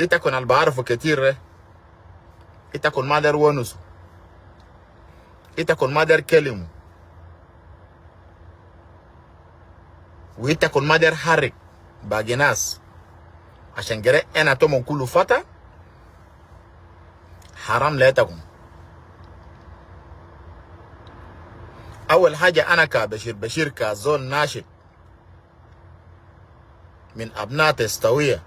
إتكون اللي بعرفه كتير، إتكون ما دار ونسو، إتكون ما دار كلمة، وإتكون ما دار حرك باقي ناس عشان جري أنا تومن كله فتا حرام لا تكون. أول حاجة أنا كبشير بشير كزول ناشط من أبناء تستوية،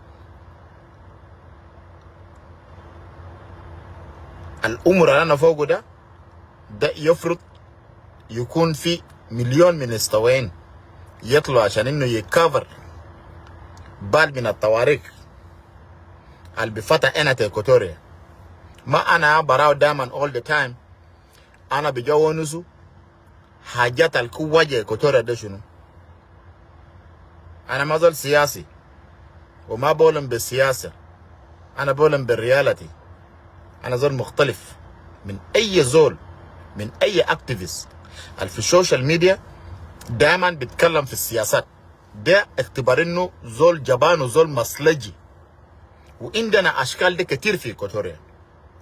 الأمر اللي أنا فوقه ده يفرض يكون في مليون من استوين يطلعوا عشان إنه يكفر بال من التواريخ اللي بفتح أنا تيكوتوريا. ما أنا براو دائما all the time أنا بجوونسو حاجات الكواجه إيكوتوريا ده شنو. أنا ما زول سياسي وما بولم بالسياسة، أنا بولم بال reality. أنا زول مختلف من أي زول، من أي activist اللي في ال social media دائما بيتكلم في السياسات. ده اعتبار إنه زول جبان وزول مصلجي، وعندنا أشكال ده كتير في إيكوتوريا،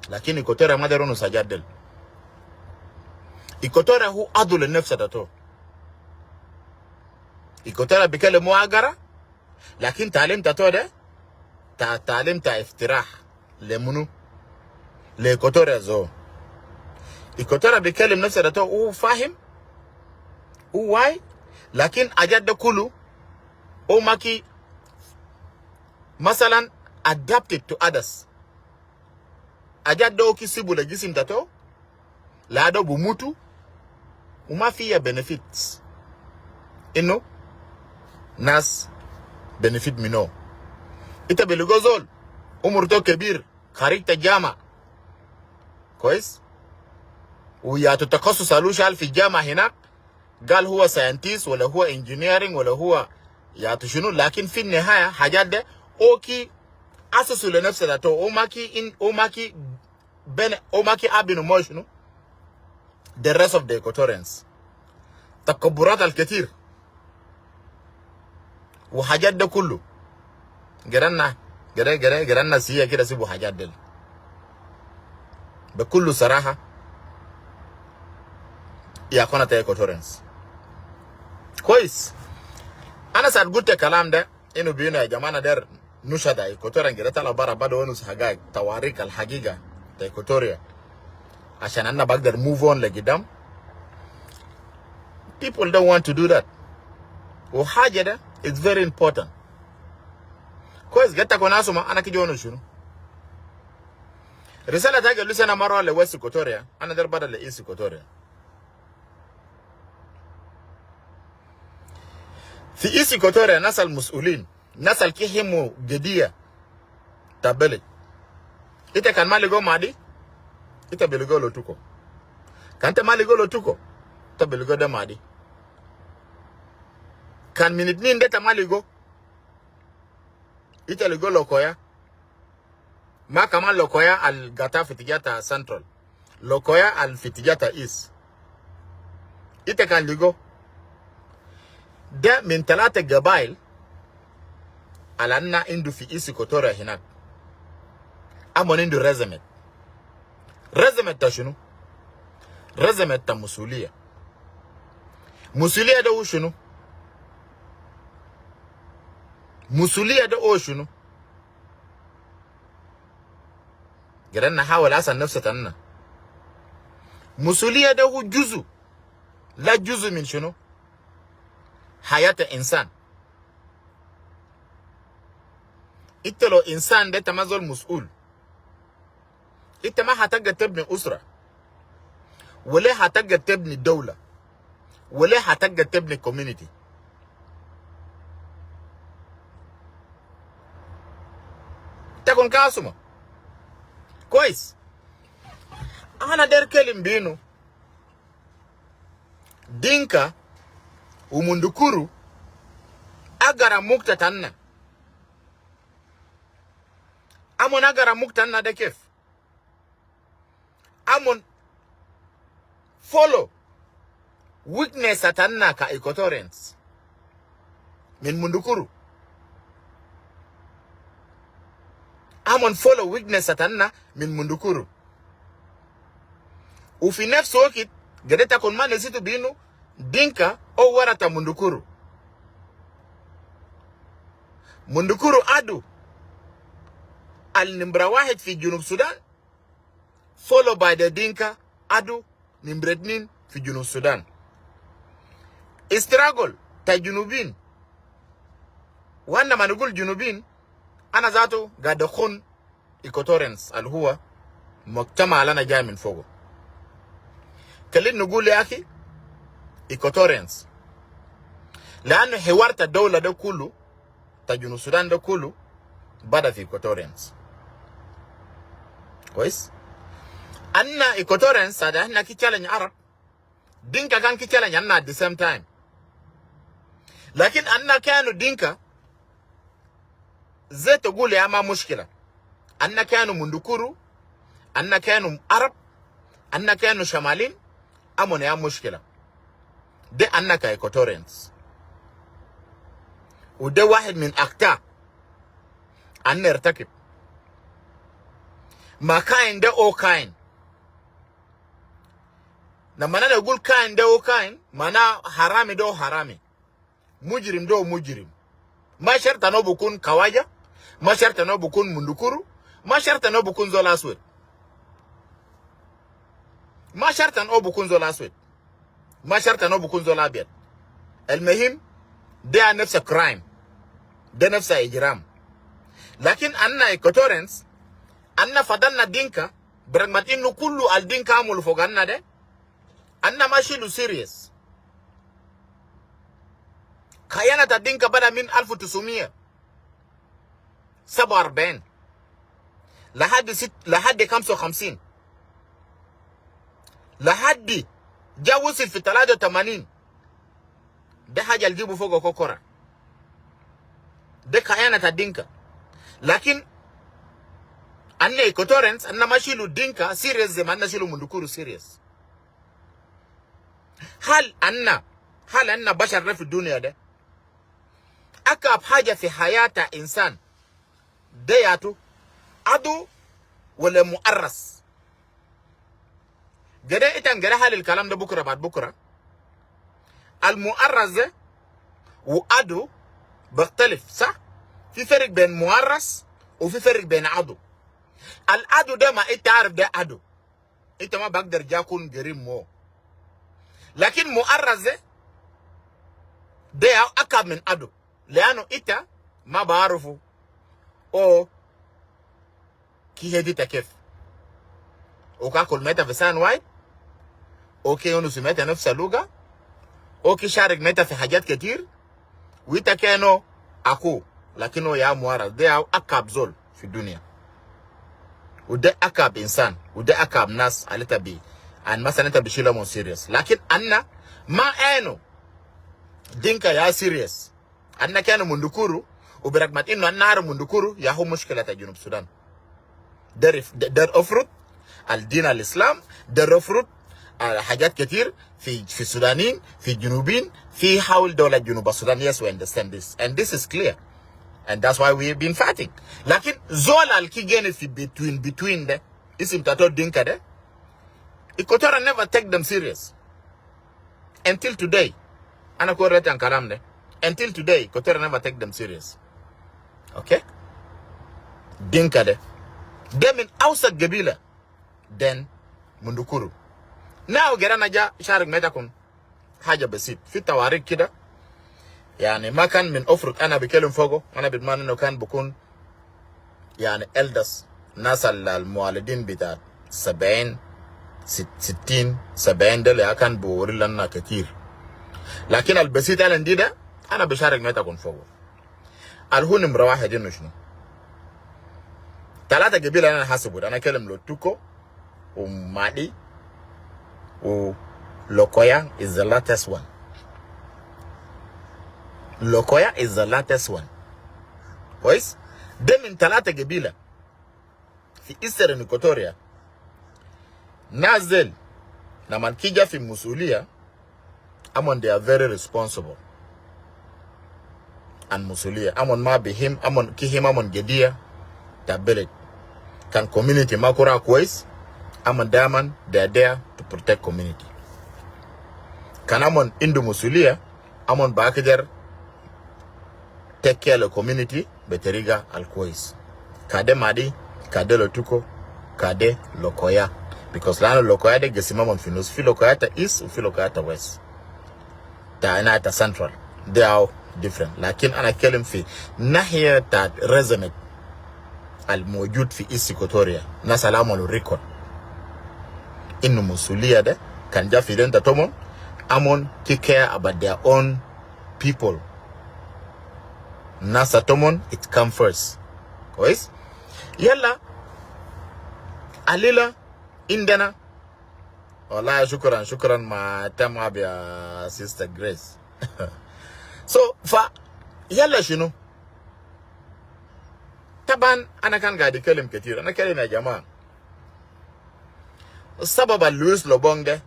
لكن إيكوتوريا ما دارون سجادل. إيكوتوريا هو عدو للنفس ده. إيكوتوريا بيكلم مو أقرا، لكن تعليم تاتو ده تعليم تا افتراح لمنو؟ لإيكوتوريا زو. إيكوتوريا بيكلم نفسه ده هو فاهم هو واي، لكن أجاد ده كله هو ماكي مثلا adapted to others. أجاد ده كي سيبو لجسم تاتو لا ده بموتو وما فيها benefits إنه ناس benefit منه. إنت بلقوا زول عمره كبير خريج الجامعة كويس، ويا تخصص قالوا شال في الجامعة هناك، قال هو scientist ولا هو engineering ولا هو يا شنو، لكن في النهاية حاجات ده okay أسسوا لنفسه ذاته أو ماكي إن أو ماكي بين أو ماكي أبينو مو شنو the rest of the Equatorians. تكبرات الكثير وحاجات ده كله جرنا جرى جرى جرنا سيا كده سيبوا حاجات دل بكل صراحة يا كونا Equatorians. كويس، أنا سأل قلت الكلام ده إنه بينا يا جماعة در نشهد إيكوتوريا جرى تلا برا بدو ونس حقائق تواريخ الحقيقة إيكوتوريا عشان أنا بقدر move on لقدام. People don't want to do that. وحاجة ده it's very important. كويس، قلت لكم ناس ما أنا كي شنو رسالة تاجي لسه أنا مرة ل West إيكوتوريا، أنا در بدل ل East إيكوتوريا. في East إيكوتوريا ناس المسؤولين، ناس الكيهمو جدية تبلي. إنت كان مالي جو مادي، إنت بلغو لوتوكو. كان إنت مالي جو لوتوكو، إنت بلغو ده مادي. كان من اتنين ده مالي جو، إنت لغو لوكويا. ما كمان لوكويا الغتا في تجاتا سنترال، لوكويا ال في تجاتا East. إنت كان لغو ده من 3 قبائل على أن عنده في East إيكوتوريا هناك. أمون عنده résumé. résumé تا شنو؟ résumé تا مسؤولية. مسؤولية ده هو شنو؟ مسؤولية ده هو شنو؟ قررنا نحاول أسأل نفسنا مسؤولية ده هو جزء لا جزء من شنو؟ حياة الإنسان. إنت لو إنسان ده تمازل مسؤول، إنت ما هتقدر تبني أسرة، ولا هتقدر تبني دولة، ولا هتقدر تبني community. تكون كاسمة كويس. أنا دير كلم بينو دينكا ومندكورو أجرا مكتة تنا. أمون أجرا مكتة تنا ده كيف؟ أمون follow weakness تنا كا Equatorians من مندكورو. امون follow weakness تنا من مندكورو. وفي نفس الوقت قدرت اكون ما نسيتوا بانه دينكا او ورثة مندكورو. مندكورو عدو النمرة واحد في جنوب السودان، followed by the دينكا عدو نمرة 2 في جنوب السودان. struggle تا جنوبين، وانا ما نقول جنوبين، انا ذاته قاعد اخون Equatorians اللي هو مجتمع اللي انا جاي من فوقه. خلينا نقول يا اخي Equatorians، لانه حوار الدولة ده كله تا جنوب السودان ده كله بدا في Equatorians. كويس؟ ان Equatorians هذا احنا كي challenge عرب، دينكا كان كي challenge عنا at the same time، لكن أن كانوا دينكا زي تقول يا ما مشكلة، أن كانوا مندكورو، أن كانوا عرب، أن كانوا شمالين، أمون يا مشكلة ده أنك Equatorians. وده واحد من أخطاء أن نرتكب ما كاين ده أو كاين. لما أنا أقول كاين ده أو كاين، معناه حرامي ده أو حرامي، مجرم ده أو مجرم. ما شرط أنه بكون كواجة، ما شرط أنه بكون مندكورو، ما شرط أنه بكون زول أسود، ما شرط أنه بكون زول أسود، ما شرط أنه بكون زول أبيض. المهم ده نفس crime، ده نفس إجرام. لكن أنا Equatorians أنا فضلنا دينكا، برغم إنه كله الدينكا عملوا فوقنا ده، أنا ما شيلو serious. خيانة الدينكا بدأ من 1947 لحد 55، لحد جا وصل في 83. ده حاجة اللي جيبوا فوق كوكورا، ده خيانة الدينكا. لكن أن Equatorians أن ما شيلوا دينكا serious زي ما أن شيلوا مندكورو serious. هل أن بشر في الدنيا ده أكعب حاجة في حياة إنسان دياتو عدو ولا مؤرس؟ جدا إتن جدا، هل الكلام ده بكرة بعد بكرة المؤرس ده وعدو بختلف، صح؟ في فرق بين مؤرس وفي فرق بين عدو. العدو ده ما انت عارف ده عدو، انت ما بقدر جاكون قريب مو، لكن مؤرس ده اكعب من عدو، لانه انت ما بعرفه او كي هديتا كيف وكاكل ميتا في سان وايد، okay انه سمعت نفس اللغه، okay شارك ميتا في حاجات كتير، وانت كانوا اخو، لكنه يا مؤرس ده اكعب زول في الدنيا، وده اكعب انسان، وده اكعب ناس اللي تبي ان مثلا انت بشيله serious. لكن انا ما انه دينكا يا serious، انا كانوا مندكورو، وبرغم انه انا عارف مندكورو يا هو مشكلة جنوب السودان، در افرض الدين الاسلام، در افرض حاجات كتير في السودانيين، في الجنوبين، في حول دولة جنوب السودان. yes، we understand this and this is clear and that's why we've been fighting. لكن زول الكي في between ده اسم تاتو دينكا ده، Equatorial never take them serious until today. أنا كوريت عن كلام ده، until today Equatorial never take them serious. okay، دينكا ده من أوسط قبيلة then مندكورو. now جرانا جا شارك ميتاكم حاجة بسيط في تواريخ كده، يعني ما كان من افرض انا بكلم فوقه، انا بتمنى انه كان بكون يعني elders، ناس الموالدين بتاع 70، 60، 70، ده اللي كان بوري لنا كتير. لكن البسيط انا عندي ده انا بشارك ميتاكم فوقه، اللي هو نمرة واحد انه شنو؟ ثلاثة قبيلة انا حاسبه، انا كلم لوتوكو ومادي ولوكويا is the latest one. لوكويا is the latest one. كويس؟ ده من ثلاثة قبيلة في Eastern Equatoria. نازل لما كيجا في مسؤولية أمون they are very responsible عن مسؤولية أمون ما بهم أمون كيهم أمون جدية تبلد. كان community ما كورا كويس، أمون دائما they are there to protect community. كان أمون عنده مسؤولية، أمون باكدر take care of community بطريقة الكويس. كده مادي، كده لوتوكو، كده لوكويا. Because لأنه لوكويا ده قسم في نص، في لوكويا تا east وفي لوكويا تا west. تا أنا تا central. They are different. لكن أنا أتكلم في ناحية تا resume الموجود في East Equatoria. ناس عملوا record. إنه مسؤولية ده كان جا في دنتا تومون أمون take care about their own people. ناس تومون it come first. كويس؟ يلا الليلة عندنا، والله شكرا شكرا ما تمام يا sister Grace. So ف يلا شنو؟ طبعا انا كان قاعد اتكلم كثير، انا كلم يا جماعه السبب لويس لوبونج ده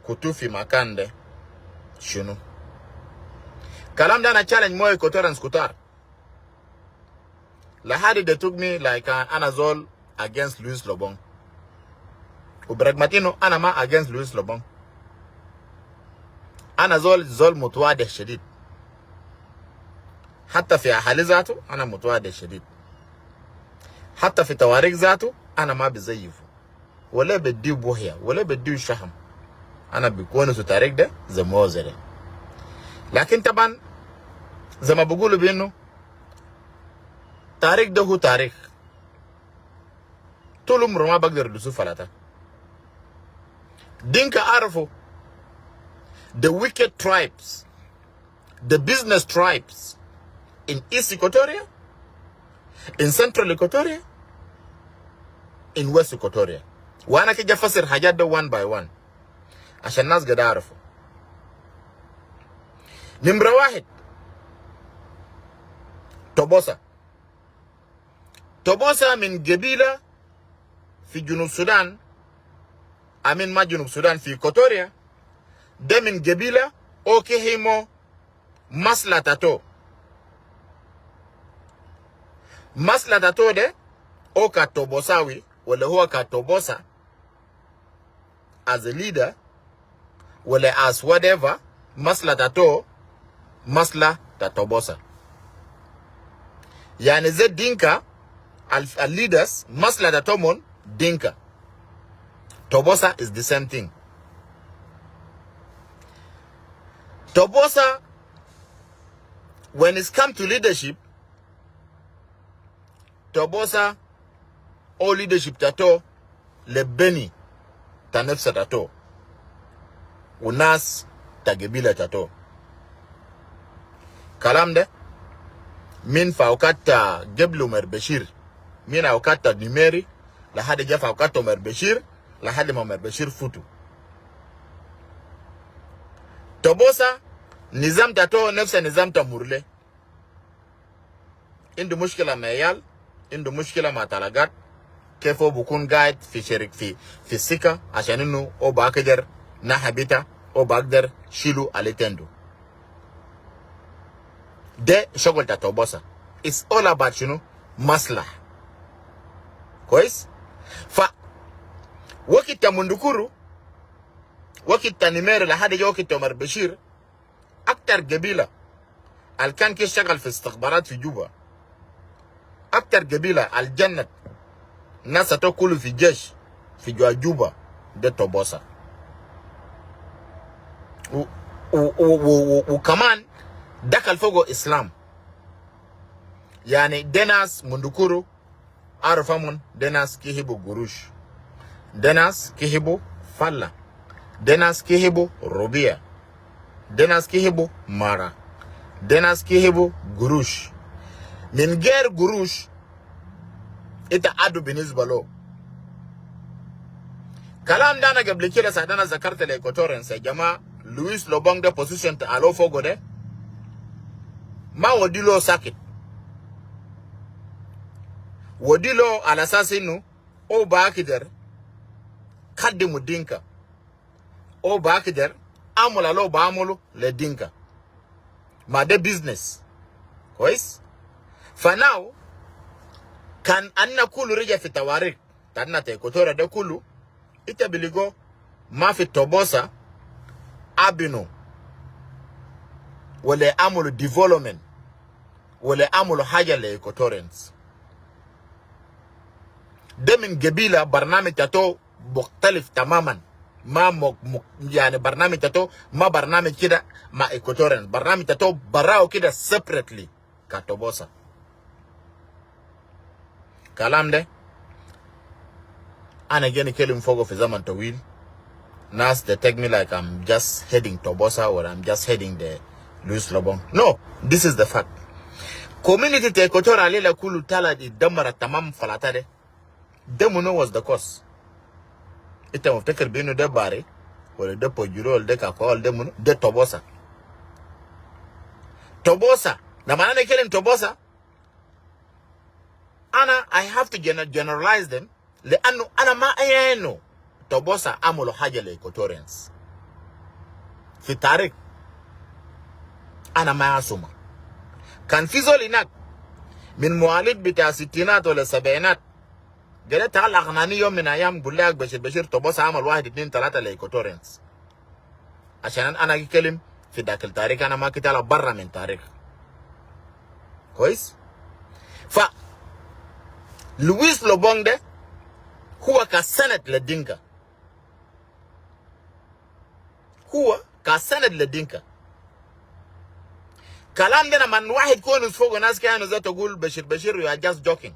كنتو في مكان ده شنو؟ كلام ده انا challenge more Equatorians كتار لحد they took me like انا زول against لويس لوبونج، وبرغم انه انا ما against لويس لوبونج، انا زول زول متواضع شديد، حتى في اهلي ذاته انا متواضع شديد، حتى في تواريخ ذاته انا ما بزيفه ولا بديه بوهيه ولا بديه شحم، انا بكون في تاريخ ده زي ما هو زي ده. لكن طبعا زي ما بقولوا بانه تاريخ ده هو تاريخ، طول عمره ما بقدر يدوسوا فلاتة. دينكا عرفوا the wicked tribes, the business tribes in East Equatoria, in Central Equatoria, in West Equatoria. وانا كده افسر حاجات ده one by one عشان الناس قاعد يعرفوا. نمرة 1 توبوسا. توبوسا من قبيلة في جنوب السودان، I mean ما جنوب السودان، في إيكوتوريا. ده من قبيلة أوكيهيمو مسلا تاتو. مسلا تاتو ده أو كتوبوساوي ولا هو كتوبوسا as a leader ولا as whatever، مسلا تاتو مسلا تاتوبوسا. يعني زي دينكا ال leaders مسلا تاتومون دينكا. Tobosa is the same thing. Tobosa, when it's come to leadership, Tobosa all leadership tato lebeni tanefsa tato unas tagebila tato. كلام ده من فوقات قبل عمر بشير، من اوقات نميري لحد جا فوقات عمر بشير، لحد ما عمر بشير فوتو. توبوسا نظام تاتو نفس نظام تمورلي، عنده مشكلة مع عيال، عنده مشكلة مع طلقات، كيف هو بكون قاعد في شرك في السكة عشان انه هو بقدر نحبيته هو بقدر شيلو على تندو. ده شغل تاع توبوسا. It's all about شنو؟ مصلحة. كويس؟ ف وقت تا مندكورو، وقت تا نمير لحد جا وقت عمر بشير، أكتر قبيلة اللي كان كيشتغل في استخبارات في جوبا، أكتر قبيلة الجنة الناس تاكلوا في الجيش في جوا جوبا ده توبوسا. وكمان دخل فوقه إسلام. يعني ديناس مندكورو عرفمون ديناس كيهبو قروش، ديناس كيهبو فلا، ديناس كيهبو ربيع، ديناس كيهبو مارا، ديناس كيهبو قروش. من غير قروش انت عدو بالنسبة له. كلام ده انا قبل كده ساعة انا ذكرت ل Equatorians يا جماعة، لويس لوبونج ده position الو فوقه ده ما وديلو ساكت، وديلو على اساس انه او باكدر قدموا الدينكا، او باكدر عمل لو بعملوا للدينكا، ما ده business. كويس؟ ف now كان أن كله رجع في تواريخ تانا تيكوتورا ده كله إنت بلقوا ما في توبوسا أبنو ولا عملوا development ولا عملوا حاجة ل Equatorians. ده من قبيلة برنامج تاتو مختلف تماما، ما مك يعني برنامج تاتو ما برنامج كده مع Equatorians، برنامج تاتو براو كده separately كتوبوسا. كلام ده أنا جاني كلم فوقه في زمن طويل. ناس they take me like I'm just heading Tobosa or I'm just heading the Louis Lobong. No, this is the fact. Community تا Equatoria الليلة كله تلا اتدمر تمام فلاتا ده. ده منو was the cause؟ انت مفتكر بانه ده باري ولا ده بوجورو ولا ده كاكو ولا ده منو؟ ده توبوسا. توبوسا لما انا اتكلم توبوسا انا I have to generalize them، لانه انا ما انه توبوسا عملوا حاجة ل Equatorians في التاريخ. انا ما اسمع كان في زول هناك من مواليد بتاع ستينات ولا سبعينات قال تعال اقنعني يوم من ايام قول لك بشير بشير توبوسا عمل واحد اثنين ثلاثة ل Equatorians، عشان انا اتكلم في داخل تاريخ، انا ما كنت برا من تاريخ. كويس؟ ف لويس لوبونج ده هو كسند للدينكا، هو كسند للدينكا. كلام ده لما واحد كون فوق ناس كانوا ذات تقول بشير بشير you are just joking.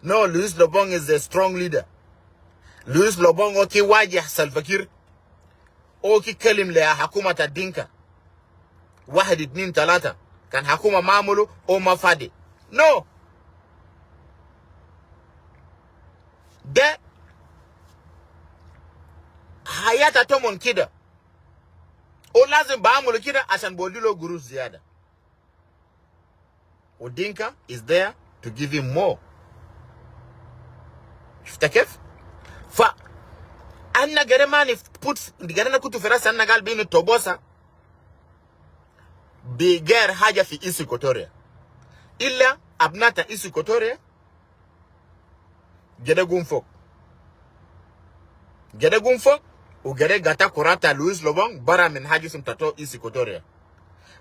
No, Louis Lobong is a strong leader. Louis Lobong okay واجه سلفكير، okay كلم لحكومة الدينكا واحد اثنين ثلاثة، كان حكومة ما عملوا او ما فادي. No، ده حياة تومون كده، او لازم بعملوا كده عشان بودي له قروش زيادة. ودينكا is there to give him more. شفت كيف؟ ف أنا قريمان put قرينا كنت في راسي أنا قال بيني توبوسا بغير حاجة في East Equatoria إلا أبناء East Equatoria جدا قوم فوق، جدا قوم فوق وجدا غتا كوراتا لويس لوبون برا من حاجة اسم تاتو East Equatoria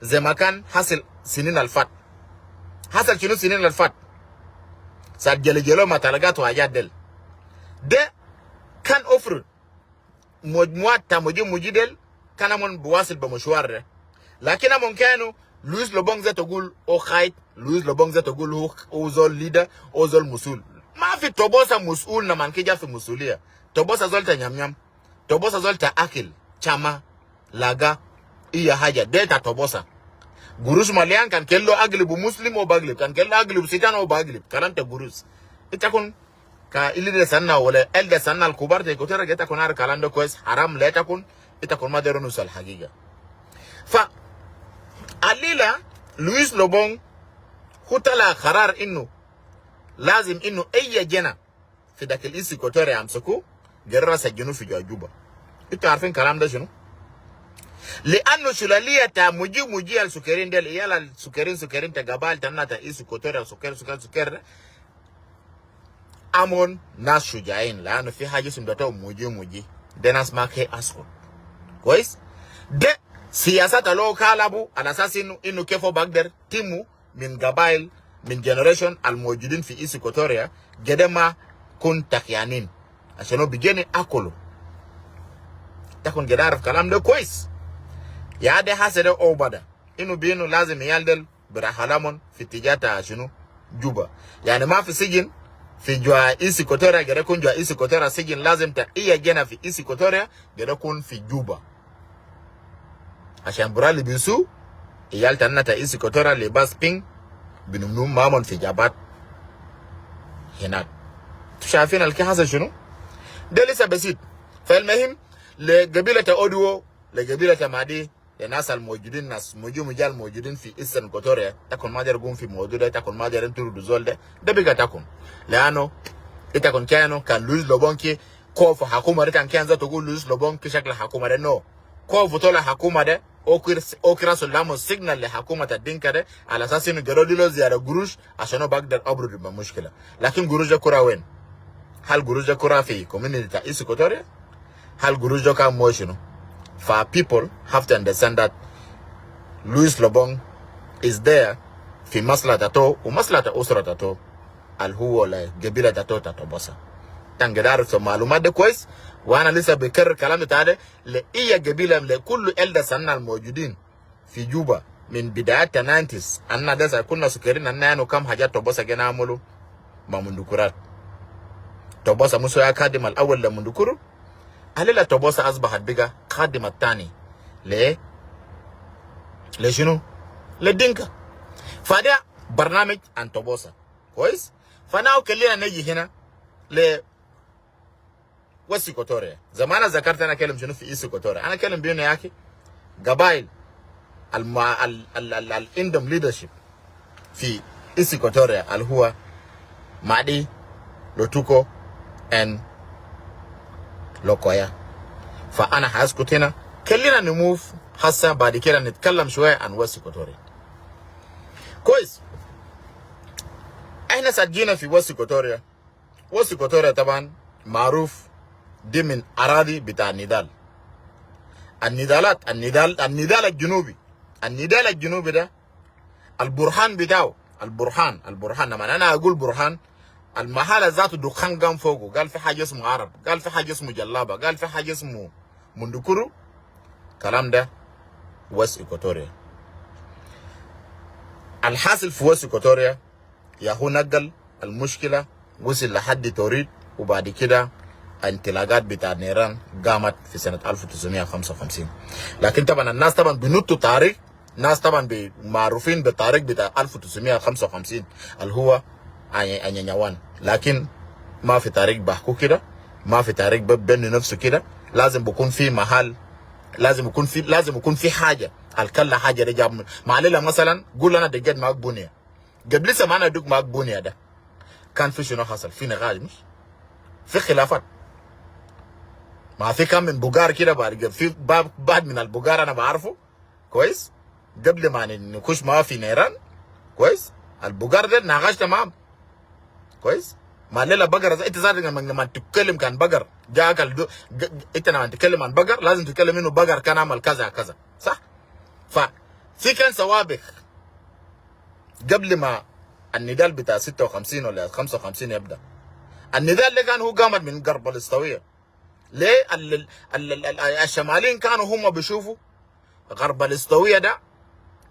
زي ما كان حصل سنين الفات. حصل شنو سنين الفات؟ ساعة جلي جلو ما تلقات وحاجات دل ده كان أفرض مجموعة تاموجي موجي دل كان من بواصل بمشوار ده، لكن من كانوا لويس لوبونج زي تقول او خايت، لويس لوبونج زي تقول هو زول leader او زول مسؤول. ما في توبوسا مسؤول نمان كيجا في مسؤولية. توبوسا زول تا نيام نيام، توبوسا زول تا أكل chama laga iya haja delta توبوسا قروش مليان كان كله أغلب مسلم أو بغلب، كان كله أغلب سيتان أو بغلب. كلام تقروش إتكون كا اللي ده سنة ولا ال ده سنة الكبار ده كتير جت تكون عارف كلام ده كويس حرام لا تكون إتكون ما درون نوصل الحقيقة. ف الليلة لويس لوبون هو طلع قرار إنه لازم إنه أي جنة في داخل East Equatoria يمسكوه جرى سجنوه في جوبا. إنتوا عارفين كلام ده شنو؟ لأنه شلالية تا مجي مجي السكرين ديل يلا السكرين سكرين تا قبال تنا تا East Equatoria سكر سكر سكر أمون ناس شجاعين، لأنه في حاجة اسمها ده مجي مجي ده ناس ما كي أسكت. كويس؟ ده سياسة لو كالابو على أساس إنه كيف بقدر تيمو من قبائل من generation الموجودين في East Equatoria جدما كن تخيانين عشان هو بيجيني أكلوا. تكون كده عارف كلام ده كويس. يا ده حسد أو بدا إنه بينه لازم يالدل برحلامون في اتجاه شنو جوبا، يعني ما في سجن في جوا East Equatoria جدا يكون جوا East Equatoria سجن لازم تا إيه جنا في East Equatoria جدا يكون في جوبا عشان برالي بيسو إيال تنا تا East Equatoria لباس بين بنمنوم مامون في جابات هناك. شايفين الكي حصل شنو؟ ده لسه بسيط. فالمهم لقبيلة أوديو لقبيلة مادي لناس الموجودين ناس موجود مجال موجودين في Eastern Equatoria تكون ما داير قوم في موضوع ده، تكون ما داير انتو زول ده ده بقى تكون لأنه إتكون كانوا كان لويس لوبونكي كوف حكومة ده كان ذاته تقول لويس لوبونكي شكل حكومة ده no. كوفو حكومة ده او رسل لهم signal لحكومة الدينكا ده على اساس انه قالوا له زيادة قروش عشان هو بقدر ابرد بالمشكلة. لكن قروش ده كرة وين؟ هل قروش ده كرة في community تاع East Equatoria؟ هل قروش ده كان مو شنو؟ ف people have to understand that لويس لوبون is there في مصلحة تاتو ومصلحة أسرة تاتو اللي هو قبيلة تاتو تاتو بوسا. تنقدر عارف المعلومات ده كويس، وانا لسه بكرر كلام بتاع ده لاي قبيلة، لكل elders الموجودين في جوبا من بداية ال nineties. أنا ده كنا سكرين أن يعني كم حاجات توبوسا جينا عملوا مع مندكورات. توبوسا مسو يا خادم الأول لمندكورو، هل توبوسا أصبحت بقى خادم الثاني ليه؟ لشنو؟ للدينكا. فده برنامج عن توبوسا، كويس؟ ف now خلينا نجي هنا ل West Equatoria. زمان انا ذكرت انا كلم شنو في East Equatoria، انا كلم بينه يا اخي قبائل الما ال ال ال ال عندهم leadership في East Equatoria اللي هو مادي، لوتوكو and لوكويا. فانا هسكت هنا، خلينا ن move هسه بعد كده نتكلم شوية عن West Equatoria. كويس، احنا سجينا في West Equatoria. West Equatoria طبعا معروف دي من اراضي بتاع النضال، النضالات، النضال، النضال الجنوبي. النضال الجنوبي ده البرهان بتاعه، البرهان، البرهان، لما انا اقول برهان، المحل ذاته دخان قام فوقه، قال في حاجة اسمه عرب، قال في حاجة اسمه جلابه، قال في حاجة اسمه مندكورو. كلام ده West Equatoria. الحاصل في West Equatoria يا هو نقل المشكلة وصل لحد توريد، وبعد كده انطلاقات بتاع نيران قامت في سنة 1955. لكن طبعا الناس طبعا بنطوا تاريخ، ناس طبعا معروفين بالتاريخ بتاع 1955 اللي هو انيانيوان، لكن ما في تاريخ بحكوا كده، ما في تاريخ ببني نفسه كده. لازم بيكون في محل، لازم يكون في حاجة الكل حاجة دي جاب معلله. مثلا قول انا دقيت معاك بنيه، قبل لسه ما انا ادق معاك بنيه ده كان في شنو حصل؟ في نقاش، مش في خلافات، ما في كم من بقار كده. بعد في باب بعد من البقار انا بعرفه كويس قبل ما نخش معاه في نيران، كويس، البقار ده ناقشت معاه كويس. ما ليلة بقرة انت ذاتك لما تتكلم كان بقر جاك الدو... انت لما تتكلم عن بقر لازم تتكلم انه بقر كان عمل كذا كذا، صح؟ ففي كان سوابق قبل ما النضال بتاع 56 ولا 55 يبدا. النضال ده كان هو قامت من غرب الاستوائيه. ليه ال الشماليين كانوا هم بيشوفوا غرب الاستوائيه ده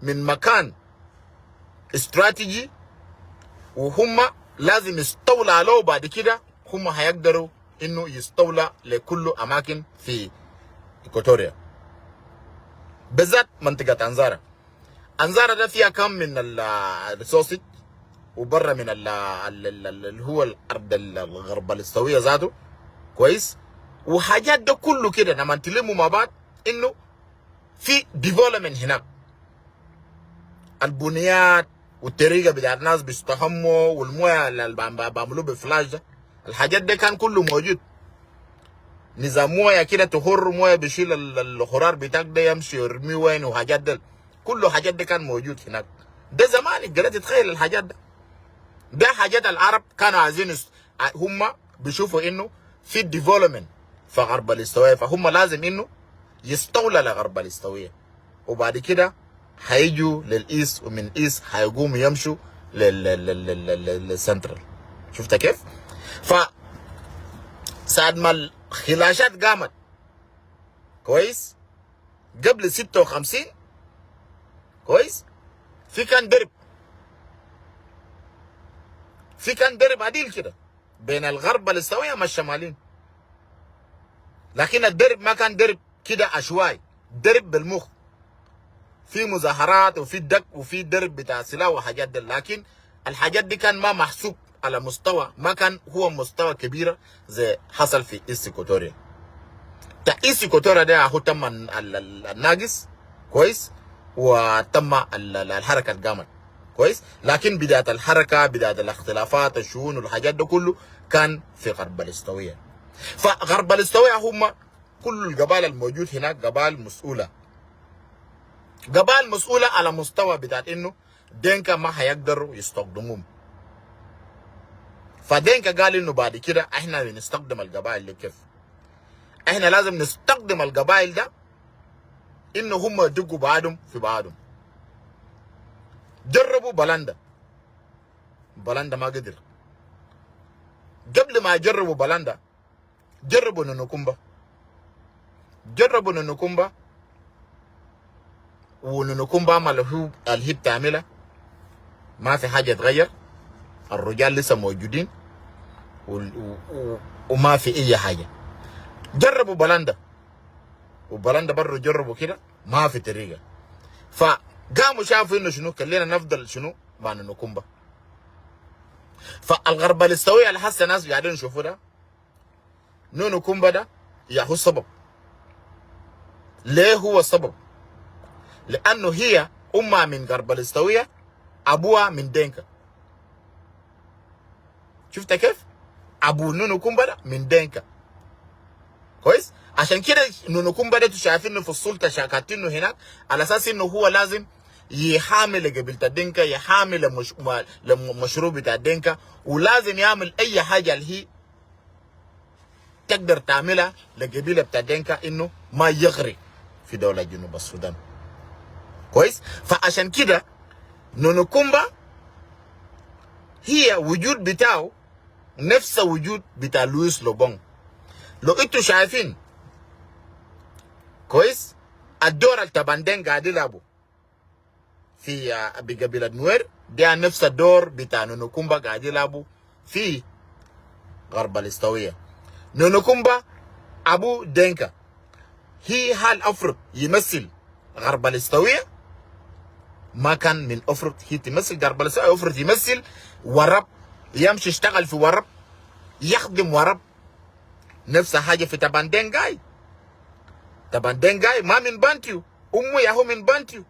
من مكان استراتيجي، وهم لازم يستولوا عليه، بعد كده هم هيقدروا انه يستولى لكل اماكن في ايكوتوريا، بالذات منطقة انزارا. انزارا ده فيها كم من ال resources وبره من اللي هو الارض الغرب الاستويه ذاته، كويس؟ وحاجات ده كله كده لما تلموا مع بعض انه في development هناك، البنيات والطريقة بتاعت الناس بيستحموا والمويه اللي بيعملوه ب flush ده، الحاجات دي كان كله موجود. نظام مويه كده تخر مويه بيشيل الخرار بتاعك ده يمشي يرميه وين، وحاجات ده كله، حاجات ده كان موجود هناك. ده زمان قدرت تتخيل الحاجات ده. ده حاجات العرب كانوا عايزين هم بيشوفوا انه في development في غرب الاستوائيه، فهم لازم انه يستولى لغرب الاستوائيه، وبعد كده هيجوا لل east، ومن east هيقوموا يمشوا للسنترال. شفت كيف؟ ف ساعة ما الخلاشات قامت، كويس، قبل 56، كويس، في كان درب، في كان درب عديل كده بين الغرب الاستوائيه مع الشمالين، لكن الدرب ما كان درب كده عشوائي، درب بالمخ، في مظاهرات وفي دق وفي درب بتاع سلاح وحاجات دي. لكن الحاجات دي كان ما محسوب على مستوى، ما كان هو مستوى كبيرة زي حصل في East Equatoria. تا East Equatoria ده هو تم الناقص، كويس، وتم الحركة اللي قامت، كويس، لكن بداية الحركه، بداية الاختلافات، الشؤون والحاجات ده كله كان في غرب الاستوائيه. فغرب الاستوائيه هم كل القبائل الموجود هناك قبائل مسؤولة، قبائل مسؤولة على مستوى بتاعت انه دينكا ما حيقدروا يستخدموهم. فدينكا قال انه بعد كده احنا بنستخدم القبائل دي كيف؟ احنا لازم نستخدم القبائل ده انه هم يدقوا بعضهم في بعضهم. جربوا بلندا، بلندا ما قدر. قبل ما يجربوا بلندا جربوا نونوكومبا، جربوا نونوكومبا، ونونوكومبا عمل هو اللي هي بتعملها، ما في حاجة اتغير، الرجال لسه موجودين وما في اي حاجة. جربوا بلندا، وبلندا برضه جربوا كده ما في طريقة. فقاموا شافوا انه شنو، خلينا نفضل شنو مع نونوكومبا. فالغرب الاستوية اللي حاسه الناس قاعدين يشوفوا ده نونو كومبا ده يا هو السبب. ليه هو السبب؟ لانه هي امها من غرب الاستوية، ابوها من دينكا. شفت كيف؟ ابو نونو كومبا ده من دينكا. كويس؟ عشان كده نونو كومبا ده شايفينه في السلطة، شاكاتينه هناك على اساس انه هو لازم يحامل قبيلة الدينكا، يحامل المشروع بتاع الدينكا، ولازم يعمل اي حاجة اللي هي تقدر تعملها لقبيله بتاع دينكا انه ما يغرق في دولة جنوب السودان. كويس؟ فعشان كده نونوكومبا هي وجود بتاعه نفس وجود بتاع لويس لوبون. لو انتوا شايفين كويس الدور اللي تباندين قاعد يلعبوا في بقبيلة نوير ده نفس الدور بتاع نونوكومبا قاعد يلعبوا في غرب الاستوية. نونوكومبا ابو دينكا هي هل افرض يمثل غرب الاستوية؟ ما كان من افرض هي تمثل غرب الاستوية، افرض يمثل ورب، يمشي يشتغل في ورب، يخدم ورب. نفس حاجة في تباندينجاي. تباندينجاي ما من بانتيو، امه ياهو من بانتيو،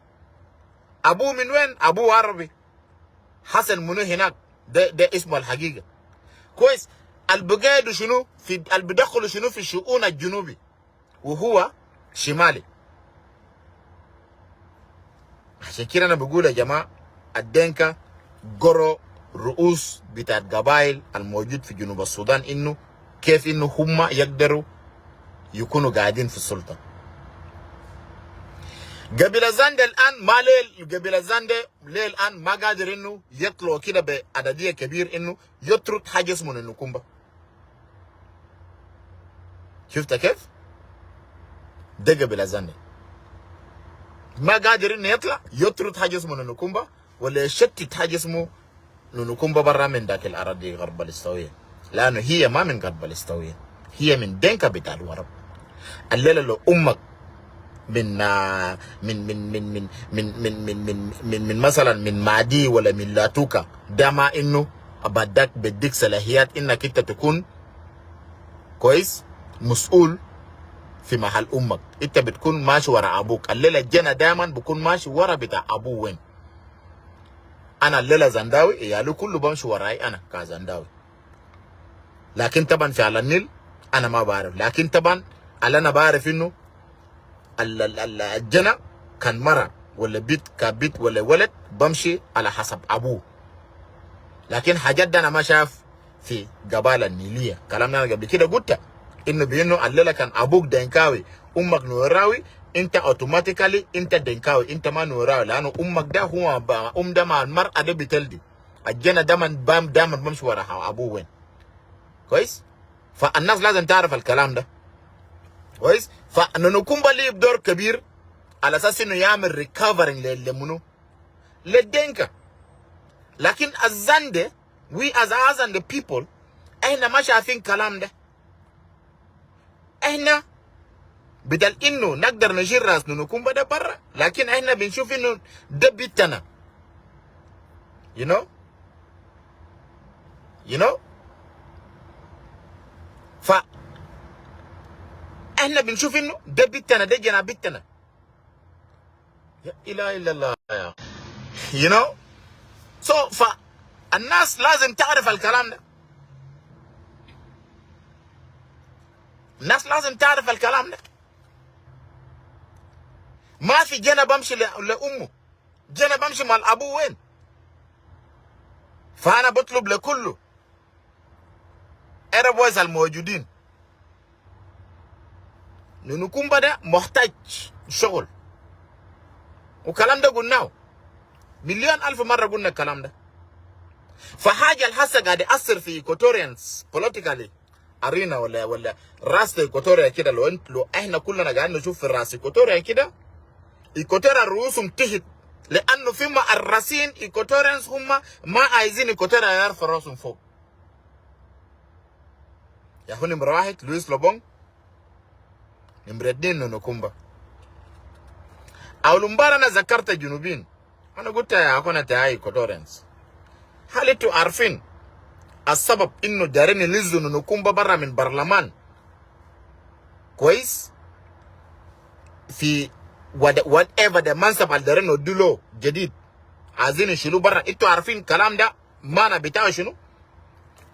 ابوه من وين؟ ابوه عربي حسن منو هناك، ده اسمه الحقيقة. كويس؟ البقايدو شنو في البدخلوا شنو في الشؤون الجنوبي وهو شمالي. عشان كده انا بقول يا جماعة الدينكا قروا رؤوس بتاعت قبائل الموجود في جنوب السودان انه كيف انه هم يقدروا يكونوا قاعدين في السلطة. قبيلة زاندي الان ما ليه قبيلة زاندي ليه الان ما قادر انه يطلعوا كده بعدديه كبير انه يطرد حاجة اسمه نونوكومبا. شفت كيف؟ ده قبيلة زاندي ما قادر انه يطلع يطرد حاجة اسمه نونوكومبا ولا يشتت حاجة اسمه نونوكومبا برا من ذاك الاراضي غرب الاستويه، لانه هي ما من غرب الاستويه، هي من دينكا بتاع الورب. الليلة لو امك من من من من من من من من من من, من مثلا من مادي ولا من لاتوكا، ده ما انه بدك بديك صلاحيات انك انت تكون كويس مسؤول في محل امك، انت بتكون ماشي ورا ابوك. الليلة الجنة دائما بكون ماشي ورا بتاع ابوه وين. انا الليلة زنداوي عيالي كله بمشي وراي انا كزنداوي، لكن طبعا في على النيل انا ما بعرف، لكن طبعا اللي انا بعرف انه الجنة كان مرة ولا بيت كبيت ولا ولد بمشي على حسب ابوه، لكن حاجات ده انا ما شاف في قبائل النيليه. كلامنا انا قبل كده قلت انه بانه الليلة كان ابوك دينكاوي امك نوراوي، انت automatically انت دينكاوي، انت ما نوراوي، لانه امك ده هو ام ده مع المراة ده بتلدي الجنة دايما بام دايما بمشي ورا ابوه وين. كويس؟ فالناس لازم تعرف الكلام ده كويس. فنونوكومبا ليه بدور كبير على اساس انه يعمل recovering لمنو؟ للدينكا. لكن الزندي we as Azande people احنا ما شايفين كلام ده. احنا بدل انه نقدر نشيل راس نونوكومبا ده برا، لكن احنا بنشوف انه ده بيتنا. You know? You know? ف احنا بنشوف انه ده بيتنا، ده جنا بيتنا. لا اله الا الله يا You know? So فالناس لازم تعرف الكلام ده. الناس لازم تعرف الكلام ده. ما في جنى بمشي لامه، جنى بمشي مع الابو وين؟ فانا بطلب لكله Arab boys الموجودين، نكون بدا محتاج شغل، وكلام ده قلناه مليون الف مرة، قلنا الكلام ده. فحاجه الهسه قاعد يأثر في Equatorians politically arena ولا راس ايكوتوريا كده، لو انت لو احنا كلنا قاعدين نشوف في راس ايكوتوريا كده، ايكوتوريا رؤوسهم تحت، لانه في معرسين Equatorians هم ما عايزين ايكوتوريا يرفع راسهم فوق. يا هو نمرة 1 لويس لوبون، نمرة 2 نونوكومبا. أول امبارح أنا ذكرت الجنوبين، أنا قلت يا أخوانا تاعي Equatorians، هل انتوا عارفين السبب انه دارين يلزوا نونوكومبا برا من برلمان؟ كويس، في whatever ده منصب اللي دارين له جديد عايزين يشيلوه برا، انتوا عارفين الكلام ده معنى بتاعه شنو؟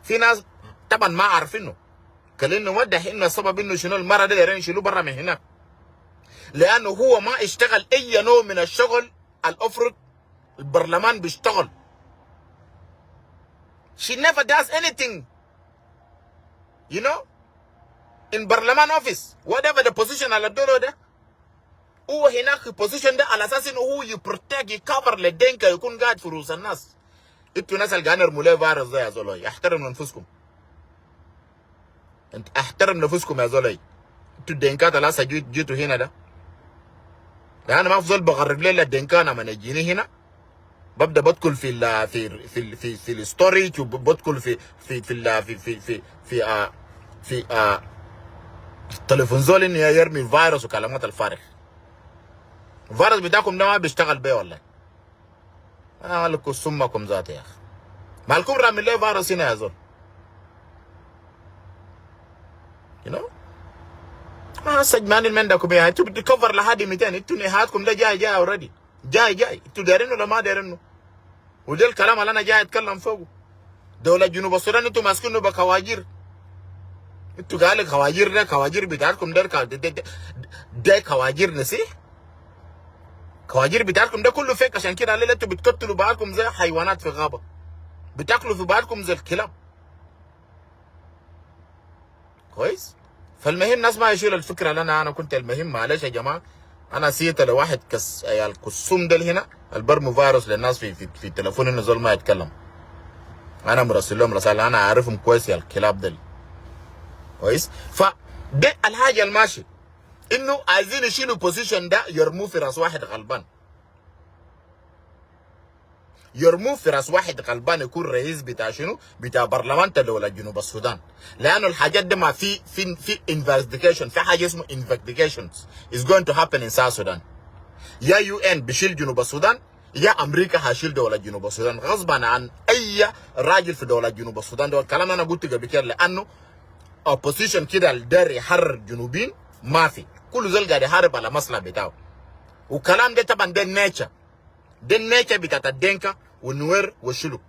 في ناس طبعا ما عارفينه. خلينا نوضح انه السبب انه شنو، المرة دي دايرين يشيلوه برا من هناك لانه هو ما اشتغل اي نوع من الشغل الافرض البرلمان بيشتغل. she never does anything in برلمان office، whatever the position اللي ادوله ده. هو هناك في position ده على اساس انه هو ي protect، ي cover للدينكا، يكون قاعد في رؤوس الناس. انتوا ناس اللي قاعدين يرموا ليه فيروس ده يا زول، احترم انفسكم. انت احترم نفسكم يا زول. انتوا الدينكات اللي هسه جيتوا هنا ده، لان ما في زول بغرب لي الدينكا. لما يجيني هنا ببدا بدخل في ال في في في في ال storage، وبدخل في في في ال في في في في آه في آه تليفون زول انه يرمي فيروس وكلامات الفارغ. الفيروس بتاعكم ده ما بيشتغل بيه والله. انا مالكم سمكم ذاتي يا اخي، مالكم رامي ليه فيروس هنا يا زول؟ ما سجمان من عندكم يا انتوا بتكفر لحد 200. انتوا نهايتكم ده جاي جاي already، جاي جاي. انتوا دايرينه ولا ما دايرينه؟ وده الكلام اللي انا جاي اتكلم فوقه. دولة جنوب السودان انتوا ماسكينه بكواجير. انتوا قال كواجير ده، كواجير بتاعتكم ده، ده كواجير نسيح. كواجير بتاعتكم ده كله fake. عشان كده الليلة انتوا بتقتلوا بعضكم زي حيوانات في غابة، بتاكلوا في بعضكم زي الكلاب. كويس؟ فالمهم الناس ما يشيلوا الفكرة اللي انا كنت. المهم معلش يا جماعة، انا نسيت لواحد كس يا الكسوم ده هنا البرمو فيروس للناس في التليفون انه زول ما يتكلم. انا مرسل لهم رسالة، انا عارفهم كويس يا الكلاب دول. كويس؟ فده الحاجة الماشي انه عايزين يشيلوا position ده يرموه في راس واحد غلبان، يرموه في راس واحد غلبان يكون رئيس بتاع شنو؟ بتاع برلمان دولة جنوب السودان. لانه الحاجات دي ما في investigation، في حاجة اسمه investigations is going to happen in South Sudan. يا UN بيشيل جنوب السودان، يا امريكا هشيل دولة جنوب السودان غصبا عن اي راجل في دولة جنوب السودان. ده الكلام انا قلت قبل كده، لانه opposition كده الدار يحرر جنوبين ما في، كل زول قاعد يحارب على مصلحة بتاعه. وكلام ده طبعا ده ال nature، ده ال nature بتاعت الدينكا والنوير والشلوك.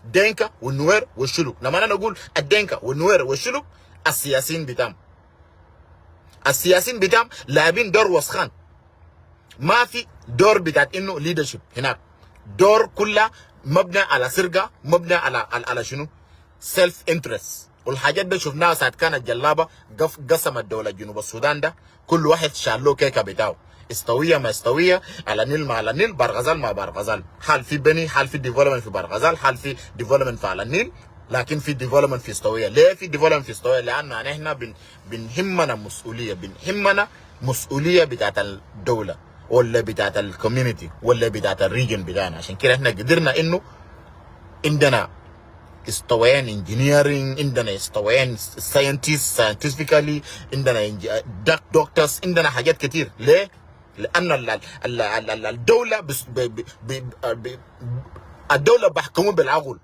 دينكا والنوير والشلوك، لما انا اقول الدينكا والنوير والشلوك، السياسيين بتاعهم، السياسيين بتاعهم لاعبين دور وسخان. ما في دور بتاعت انه leadership هناك، دور كلها مبنى على سرقه، مبنى على شنو؟ self interest. والحاجات دي شفناها ساعة كانت جلابه قسم الدولة جنوب السودان ده، كل واحد شال له كيكة بتاعه، استويه ما استويه، اعالي النيل ما اعالي النيل، برغزال ما برغزال. حال في بني، حال في development في برغزال، حال في development في اعالي النيل، لكن في development في استويه. ليه في development في استويه؟ لانه احنا بنهمنا مسؤولية، بنهمنا مسؤولية بتاعت الدولة ولا بتاعت ال community ولا بتاعت ال region بتاعنا. عشان كده احنا قدرنا انه عندنا استويين engineering، عندنا استويين scientist scientifically، عندنا doctors، عندنا حاجات كتير. ليه؟ لان الدولة بس ب ب ب ب الدولة بحكموا بالعقل،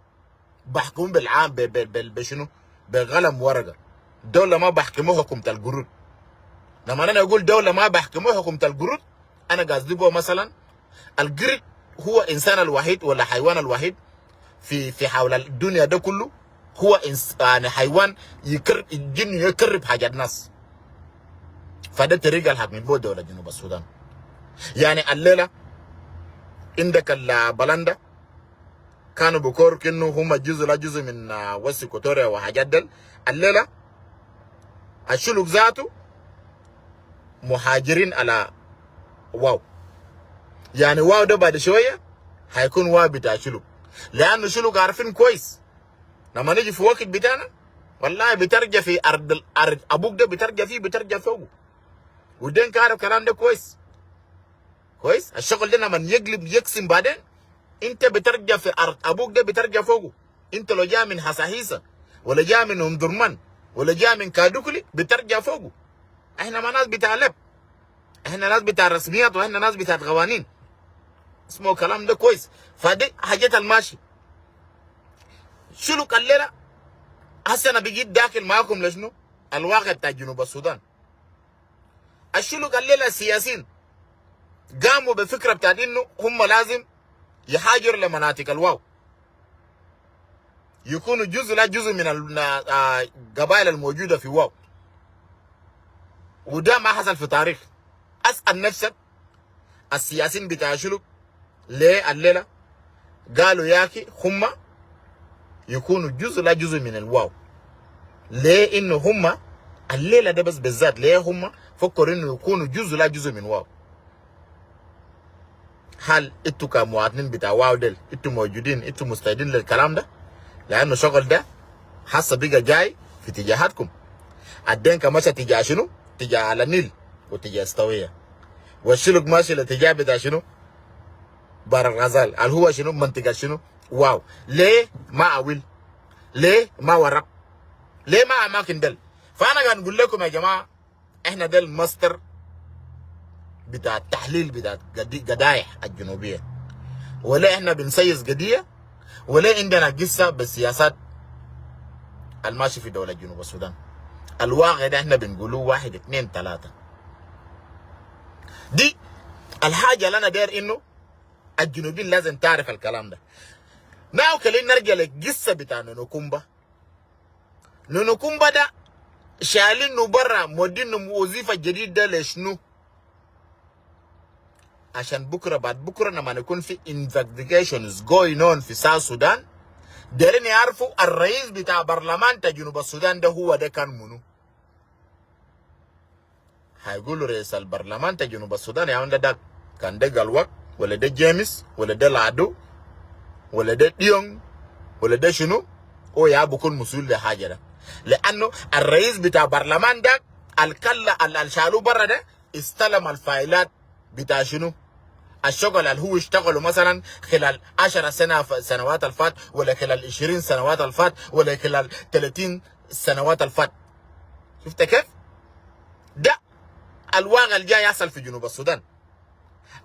بحكموا بالعام بشنو؟ بقلم ورقة. الدولة ما بحكموها حكومة القرود. لما انا اقول دولة ما بحكموها حكومة القرود، انا قصدي بو مثلا القرد هو انسان الوحيد ولا حيوان الوحيد في حول الدنيا ده كله. هو يعني حيوان يكر الجن يكرب حاجات ناس. فده طريقه الحاكمين بو دولة جنوب السودان. يعني الليلة عندك البلندا كانوا بكور كأنه هم جزء لا جزء من West Equatoria وحاجات دل. الليلة الشلوك ذاته مهاجرين على واو. يعني واو ده بعد شوية هيكون واو بتاع شلوك، لانه شلوك عارفين كويس لما نيجي في وقت بتاعنا والله بترجع في ارض الارض ابوك ده بترجع فيه، بترجع فوقه. ودينكا عارف الكلام ده كويس كويس. الشغل ده لما يقلب يقسم بعدين انت بترجع في ارض ابوك ده بترجع فوقه. انت لو جاء من حصاحيصا ولا جاء من ام درمان ولا جاء من كادوكلي بترجع فوقه. احنا ما ناس بتاع لب، احنا ناس بتاع رسميات، واحنا ناس بتاع قوانين. اسمه كلام ده كويس. فدي حاجات الماشي شنو الليلة هسه انا بقيت داخل معاكم لشنو؟ الواقع بتاع جنوب السودان. الشلوك الليلة السياسيين قاموا بفكره بتاعت انه هم لازم يهاجروا لمناطق الواو، يكونوا جزء لا جزء من القبائل الموجودة في واو. وده ما حصل في تاريخ. اسال نفسك السياسيين بتاع شلوك ليه الليلة قالوا ياكي هم يكونوا جزء لا جزء من الواو؟ ليه انه هم الليلة ده بس بالذات ليه هم فكروا انه يكونوا جزء لا جزء من واو؟ هل انتوا كمواطنين بتاع واو ديل انتوا موجودين، انتوا مستعدين للكلام ده؟ لانه شغل ده حاسه بقى جاي في اتجاهاتكم. الدينكا مشى تجاه شنو؟ تجاه أعالي النيل وتجاه استوية. والشلوك ماشي الاتجاه بتاع شنو؟ بحر الغزال اللي هو شنو؟ منطقة شنو؟ واو. ليه ما أويل؟ ليه ما ورق؟ ليه ما اماكن دل؟ فانا قاعد نقول لكم يا جماعة احنا ده المصدر بتاع التحليل بتاع قضايا الجنوبية، ولا احنا بنسيس قضية، ولا عندنا قصة بالسياسات الماشي في دولة جنوب السودان. الواقع ده احنا بنقوله واحد اثنين ثلاثة. دي الحاجة اللي انا داير انه الجنوبيين لازم تعرف الكلام ده. now خلينا نرجع للقصة بتاع نونوكومبا. نونوكومبا ده شالينه برا مودينه وظيفة جديدة لشنو؟ عشان بكره بعد بكره لما يكون في investigations going on في South Sudan، دايرين يعرفوا الرئيس بتاع برلمان تا جنوب السودان ده هو ده كان منو. هيقولوا رئيس البرلمان تا جنوب السودان يا ده كان ده قالوك ولا ده جيمس ولا ده لادو ولا ده ديونج ولا ده شنو، هو يا بكون مسؤول لحاجة ده، لانه الرئيس بتاع برلمان ده الكلا اللي شالوه برا ده استلم الفايلات بتاع شنو؟ الشغل اللي هو اشتغله مثلا خلال 10 سنوات الفات، ولا خلال 20 سنوات الفات، ولا خلال 30 سنوات الفات. شفت كيف؟ ده الواقع اللي جاي يحصل في جنوب السودان.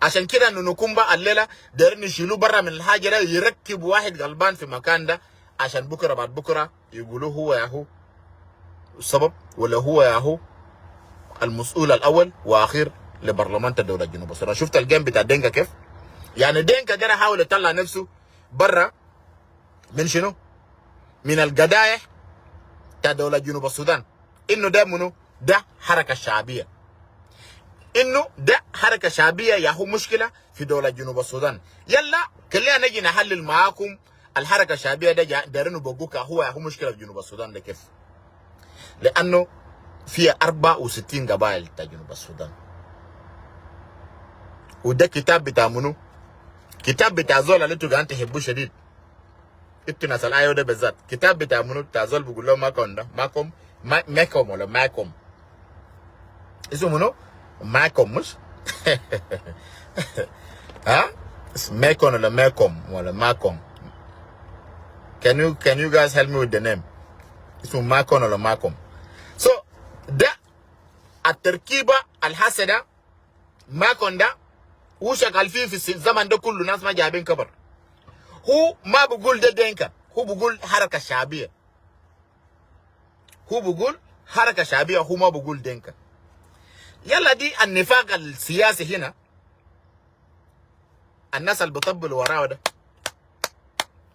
عشان كده انه نكون الليلة دايرين يشيلوه برا من الحاجة ده، يركبوا واحد غلبان في مكان ده عشان بكره بعد بكره يقولوا هو يا هو السبب، ولا هو يا هو المسؤول الاول واخير لبرلمان الدولة الجنوب السودان. شفت ال game بتاع دينكا كيف؟ يعني دينكا ده حاول يطلع نفسه برا من شنو؟ من القضايا بتاع دولة جنوب السودان. انه ده منو؟ ده حركة شعبية. انه ده حركة شعبية يا هو مشكلة في دولة جنوب السودان. يلا خلينا نجي نحلل معاكم الحركة الشعبية ده دارينه بقوكا هو يا هو مشكلة في جنوب السودان ده كيف؟ لانه فيها 64 قبائل بتاع جنوب السودان. وده كتاب بتاع منو؟ كتاب بتاع زول اللي انتوا قاعدين تحبوه شديد. انتوا ناس ال IO ده بالذات، كتاب بتاع منو؟ بتاع زول بيقول له ماكم ده، ماكم ماكم ولا ماكم؟ اسمه منو؟ ماكم مش؟ ها؟ اسمه ماكون ولا ماكم ولا ماكم؟ Can you guys help me with the name؟ اسمه ماكون ولا ماكم؟ So ده التركيبة الحسنة ماكون ده هو شغال فيه في الزمن ده كله، ناس ما جايبين خبر. هو ما بقول ده دينكا، هو بقول حركة شعبية. هو بقول حركة شعبية، هو ما بقول دينكا. يلا دي النفاق السياسي هنا. الناس اللي بيطبلوا وراه ده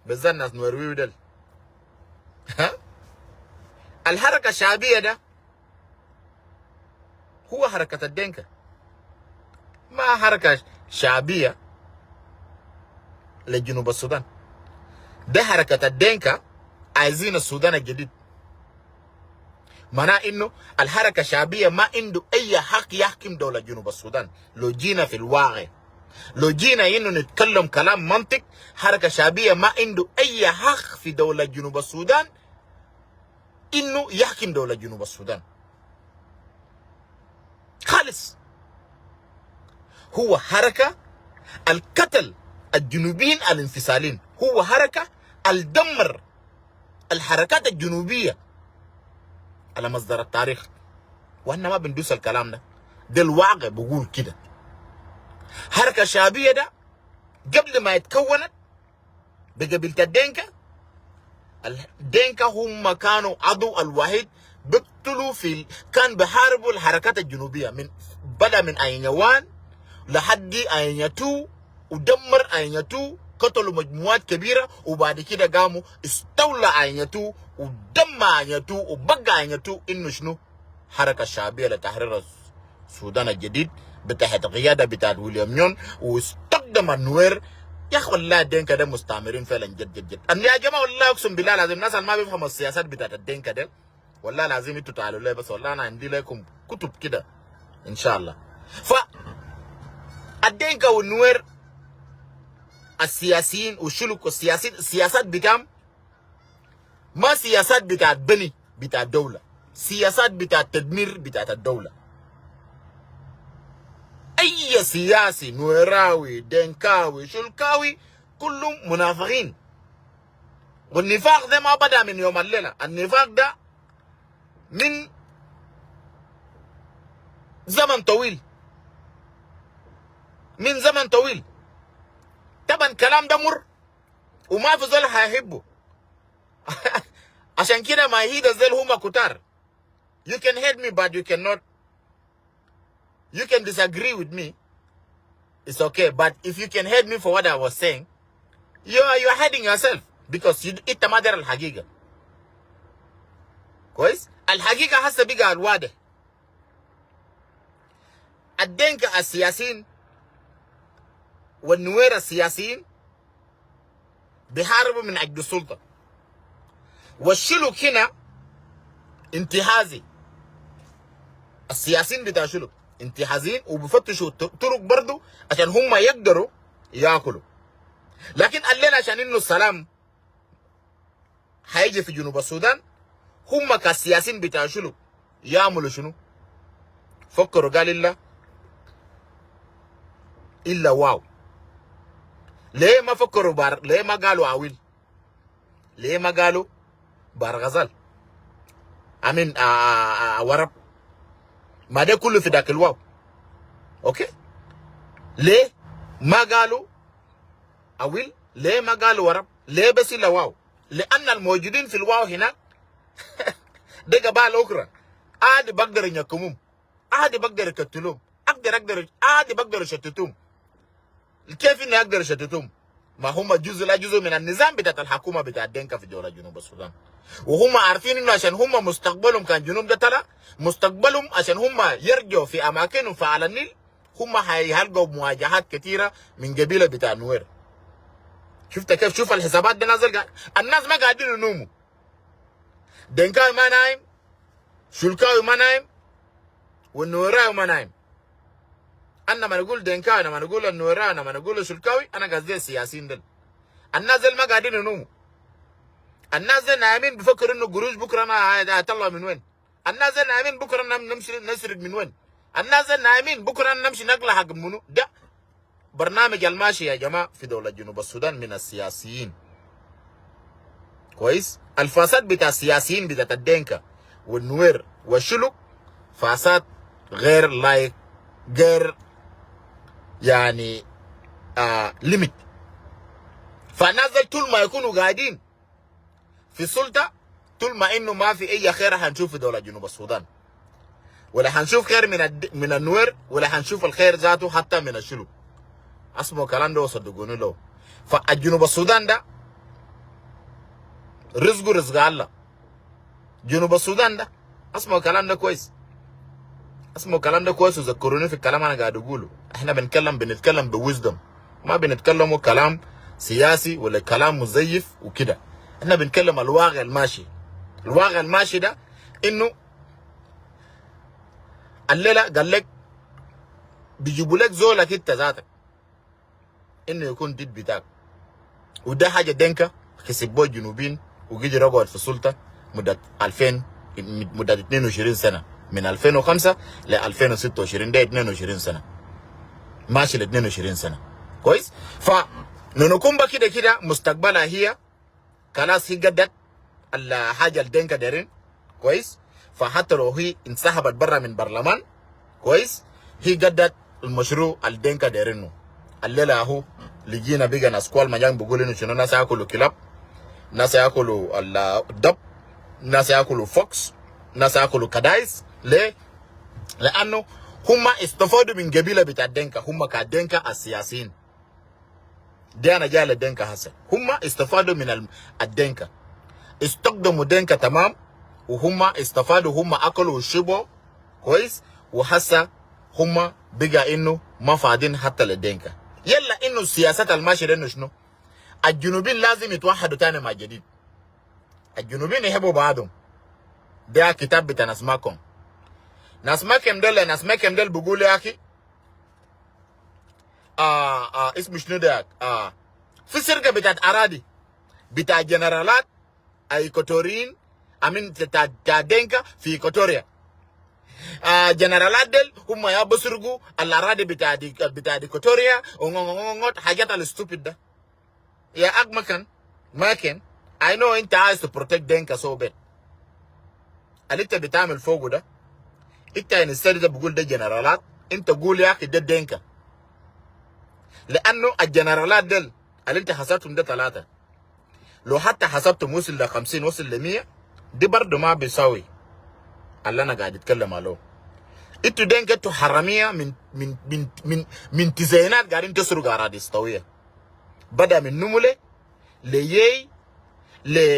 بالذات ناس نوروي دل. ها؟ الحركة الشعبية ده هو حركة الدينكا، ما حركة شعبية لجنوب السودان. ده حركة الدينكا عايزين السودان الجديد. معناه انه الحركة الشعبية ما عنده اي حق يحكم دولة جنوب السودان. لو جينا في الواقع، لو جينا انه نتكلم كلام منطق، حركة شعبية ما عنده اي حق في دولة جنوب السودان انه يحكم دولة جنوب السودان خالص. هو حركة القتل الجنوبيين الانفصالين، هو حركة الدمر الحركات الجنوبية على مصدر التاريخ. واحنا ما بندوس الكلام ده، ده الواقع بقول كده. حركة شعبية ده قبل ما يتكونت بقبيلة الدينكا، الدينكا هم كانوا عضو الوحيد بيقتلوا في، كان بيحاربوا الحركات الجنوبية من بدأ من أينيوان لحد أينيا 2، ودمر أينيا 2، قتلوا مجموعات كبيرة، وبعد كده قاموا استولى أينيا 2 ودمر أينيا 2 وبقى أينيا 2 إنه شنو؟ حركة الشعبية لتحرير السودان الجديد بتحت قيادة بتاعت ويليام يون، واستخدم النوير. يا اخي والله الدينكا ده مستعمرين فعلا جد جد جد. أنا يا جماعة والله اقسم بالله العظيم الناس اللي ما بيفهموا السياسات بتاعت الدينكا ده والله العظيم انتوا تعالوا لي بس، والله انا عندي لكم كتب كده ان شاء الله. ف الدينكا والنوير السياسيين والشلوك والسياسيين، السياسات بتاعهم ما سياسات بتاعت بني بتاعت دولة، سياسات بتاعت تدمير بتاعت الدولة. أي سياسي نويراوي دينكاوي شلكاوي كلهم منافقين. والنفاق ده ما بدأ من يوم الليلة، النفاق ده من زمن طويل، من زمن طويل. طبعا كلام ده مر وما في زول هيحبه. عشان كده ما haters ديل هم كتار. You can hate me but you cannot, you can disagree with me, it's okay, but if you can hate me for what I was saying, you are hiding yourself because you انت ما داير الحقيقة. كويس؟ الحقيقة هسه بقى الواضح. الدينكا السياسيين والنوير السياسيين بيحاربوا من اجل السلطة، والشلوك هنا انتهازي. السياسيين بتاع شلوك انتهازيين وبيفتشوا طرق برضو عشان هم يقدروا ياكلوا. لكن الليلة عشان انه السلام هيجي في جنوب السودان، هم كسياسيين بتاع شلوك يعملوا شنو؟ فكروا قال الا واو. ليه ما فكروا بار؟ ليه ما قالوا عويل؟ ليه ما قالوا بار غزال؟ I mean ورب؟ ما ده كله في داخل الواو. okay، ليه ما قالوا اويل؟ ليه ما قالوا ورب؟ ليه بس الا واو؟ لان الموجودين في الواو هناك ده قبائل اخرى عادي بقدر يحكموهم، عادي بقدر يقتلوهم، اقدر عادي بقدر يشتتوهم. كيف اني اقدر يشتتوهم؟ ما هم جزء لا جزء من النظام بتاعت الحكومة بتاعت دينكا في دولة جنوب السودان، وهم عارفين انه عشان هم مستقبلهم كان جنوب ده ترى مستقبلهم عشان هم يرجعوا في اماكنهم في على النيل، هم هيلقوا مواجهات كثيرة من قبيلة بتاع نوير. شفت كيف؟ شوف الحسابات دي نازل قاعد. الناس ما قاعدين ينوموا. دينكاوي ما نايم، شلكاوي ما نايم، والنويراوي ما نايم. انا ما نقول دينكاوي، انا ما نقول النويراوي، انا ما نقول شلكاوي، انا قصدي السياسيين دول. الناس دول ما قاعدين ينوموا. الناس دول نايمين بفكروا انه قروش بكره انا اطلع من وين. الناس دول نايمين بكره نمشي نسرق من وين. الناس دول نايمين بكره نمشي نقلع حق منو. ده برنامج الماشي يا جماعة في دولة جنوب السودان من السياسيين. كويس؟ الفساد بتاع السياسيين بتاع الدينكا والنوير والشلوك فساد غير لايق، غير يعني limit. فالناس دول طول ما يكونوا قاعدين في السلطة، طول ما انه ما في اي خير حنشوف في دولة جنوب السودان، ولا حنشوف خير من النوير، ولا حنشوف الخير ذاته حتى من الشلوك. اسمعوا كلام ده وصدقوني له. فالجنوب السودان ده رزقه رزق الله. جنوب السودان ده، اسمعوا الكلام ده كويس، اسمعوا الكلام ده كويس وذكروني في الكلام انا قاعد اقوله. احنا بنتكلم ب wisdom، ما بنتكلموا كلام سياسي ولا كلام مزيف وكده. احنا بنتكلم الواقع الماشي. الواقع الماشي ده انه الليلة قال لك بيجيبوا لك زولك انت ذاتك انه يكون ضد بتاعك، وده حاجة دينكا كسبوه الجنوبيين وقدر يقعد في السلطة مده 2000، مده 22 سنه، من 2005 ل 2026، ده 22 سنه، ماشي ل 22 سنه. كويس؟ ف نونوكومبا كده كده مستقبلها هي خلاص، هي قدت الحاجة الدينكا دايرين. كويس؟ فحتى لو هي انسحبت برا من برلمان، كويس، هي قدت المشروع الدينكا دايرينه. الليلة اهو لقينا بقى ناس كوال مجان بيقول انه شنو؟ ناس ياكلوا كلاب، ناس ياكلوا الدب، ناس ياكلوا fox، ناس ياكلوا كدايس. ليه؟ لانه هم استفادوا من قبيلة بتاع الدنكا. هم كدنكا السياسيين دي، انا جاي للدنكا هسه. هم استفادوا من الدنكا، استخدموا دنكا، تمام؟ وهم استفادوا، هم اكلوا وشربوا. كويس؟ وهسه هم بقى انه ما فاضين حتى للدنكا. يلا، انه السياسات الماشية انه شنو؟ الجنوبيين لازم يتوحدوا تاني مع جديد. الجنوبيين يحبوا بعضهم. ده كتاب بتاع ناس ماكم، ناس ماكم دل، ناس ماكم دل بيقول يا اخي اسمه شنو ده، في سرقه بتاعت اراضي بتاع جنرالات ايكوتوريين امين بتاع دينكا في ايكوتوريا. جنرالات ديل هم يا بسرقوا الاراضي بتاع ايكوتوريا حاجات ال stupid ده. يا اك مكان ماكن، I know انت عايز ت protect دينكا so bad. اللي انت بتعمل فوقه ده، انت يعني ده بقول ده جنرالات، انت قول يا اخي ده دينكا، لانه الجنرالات ديل اللي انت حسبتهم ده ثلاثه، لو حتى حسبتهم وصل ل 50، وصل ل 100، دي برضه ما بيساوي اللي انا قاعد اتكلم عليه. انتوا دينكا انتوا حرامية من تسعينات قاعدين تسرقوا اراضي استويه، بدا من نمولي ليي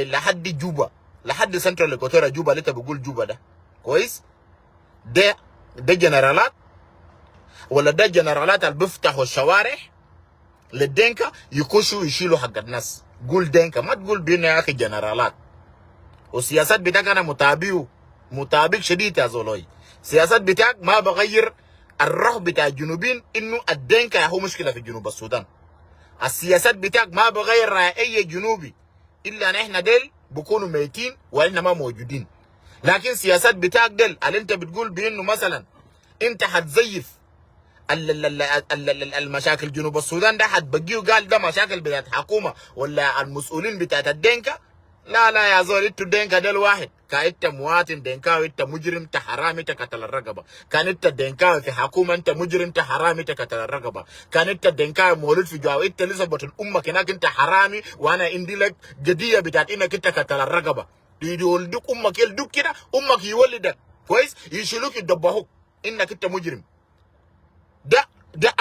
لحد جوبا، لحد Central Equatoria، جوبا اللي انت بقول جوبا ده. كويس؟ ده جنرالات ولا ده جنرالات اللي بيفتحوا الشوارع للدينكا يخشوا يشيلوا حق الناس؟ قول دينكا، ما تقول بينا يا اخي جنرالات. والسياسات بتاعك انا متابعه، متابع شديد يا زولوي. سياسات بتاعك ما بغير الروح بتاع الجنوبين انه الدينكا هو مشكلة في جنوب السودان. السياسات بتاعك ما بغير رأي اي جنوبي الا نحن ديل بكونوا ميتين واحنا ما موجودين. لكن سياسات بتاعك ديل اللي انت بتقول بانه مثلا انت حتزيف المشاكل جنوب السودان ده، حتبقيه قال ده مشاكل بتاعت حكومة ولا المسؤولين بتاعت الدينكا. لا لا يا زول، انتوا الدينكا ديل واحد. كان انت مواطن دينكاوي انت مجرم، انت حرامي، انت قتل الرقبه. كان انت دينكاوي في حكومة انت مجرم، انت حرامي، انت قتل الرقبه. كان انت دينكاوي مولود في جوا، انت لسه بطن امك هناك، انت حرامي، وانا عندي لك قضية بتاعت انك انت قتل الرقبه. يولدوك امك يلدوك كده، امك يولدك كويس، يشيلوك يدبهوك انك انت مجرم. ده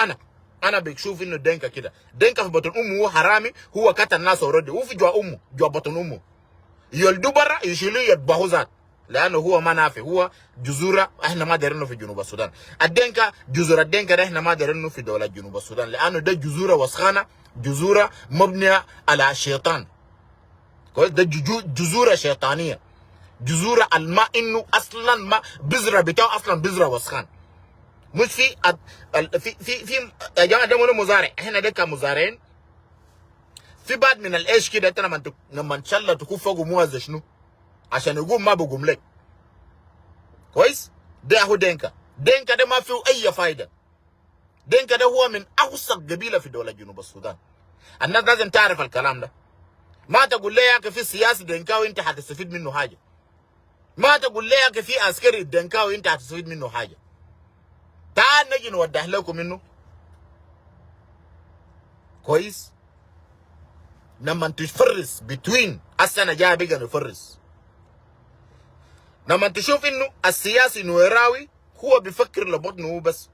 انا بشوف انه دينكا كده، دينكا في بطن امه هو حرامي، هو قتل الناس already، هو في جوا امه، جوا بطن امه، يولدوا برا يشيلوه يذبحوا ذات، لانه هو ما نافع. هو جذوره احنا ما دايرينه في جنوب السودان. الدينكا، جذور الدينكا ده احنا ما دايرينه في دولة جنوب السودان، لانه ده جذوره وسخانه، جذوره مبنية على الشيطان. كويس؟ ده جذوره شيطانيه، جذوره الماء انه اصلا ما بذرة بتاعه اصلا بذرة وسخان. مش في في في في يا جماعه، ده منو مزارع؟ احنا ده كمزارعين في بعض من العيش كده، انت لما ان شاء الله تكون فوقه موز شنو عشان يقوم ما بقوم لك. كويس؟ ده هو دينكا. دينكا ده ما فيه اي فايده. دينكا ده هو من اوسخ قبيلة في دولة جنوب السودان. الناس لازم تعرف الكلام ده. ما تقول لي يا اخي في سياسي دينكاوي انت حتستفيد منه حاجه. ما تقول لي يا اخي في عسكري دينكاوي انت حتستفيد منه حاجه. تعال نجي نوضح لكم منه. كويس؟ لما تفرز between السنة جاية بقى نفرز، لما تشوف انه السياسي نويراوي هو بيفكر لبطنه هو بس،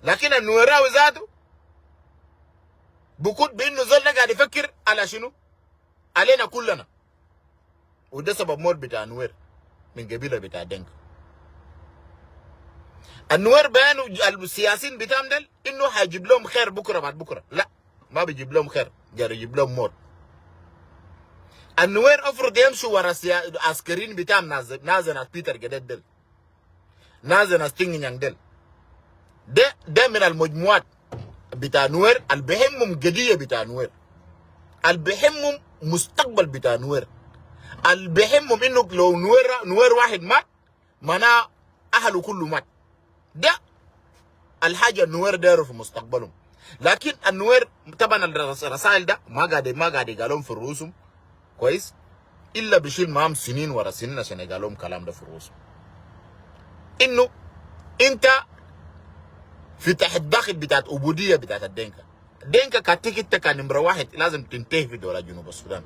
لكن النويراوي ذاته بكون بانه زول قاعد يفكر على شنو؟ علينا كلنا. وده سبب موت بتاع نوير من قبيلة بتاع دينكا. النوير بيانوا السياسيين بتاعهم ديل انه حيجيب لهم خير بكره بعد بكره. لا، ما بيجيب لهم خير، قاعد يجيب لهم موت. النوير افرض يمشوا ورا عسكريين بتاعهم، ناس بيتر قديت ديل، ناس تينج ديل، ده من المجموعات بتاع نوير اللي بيهمهم قضية بتاع نوير، اللي بيهمهم مستقبل بتاع نوير، اللي بيهمهم انه لو نوير واحد مات معناه اهله كله مات. ده الحاجة النوير دايرة في مستقبلهم. لكن النوير طبعا الرسائل ده ما قاعد يقالهم في رؤوسهم كويس، الا بيشيل معاهم سنين ورا سنين عشان يقالهم كلام ده في رؤوسهم، انه انت في تحت ضغط بتاعت عبودية بتاعت الدينكا. دينكا كاتيك انت كان نمره واحد لازم تنتهي في دولة جنوب السودان.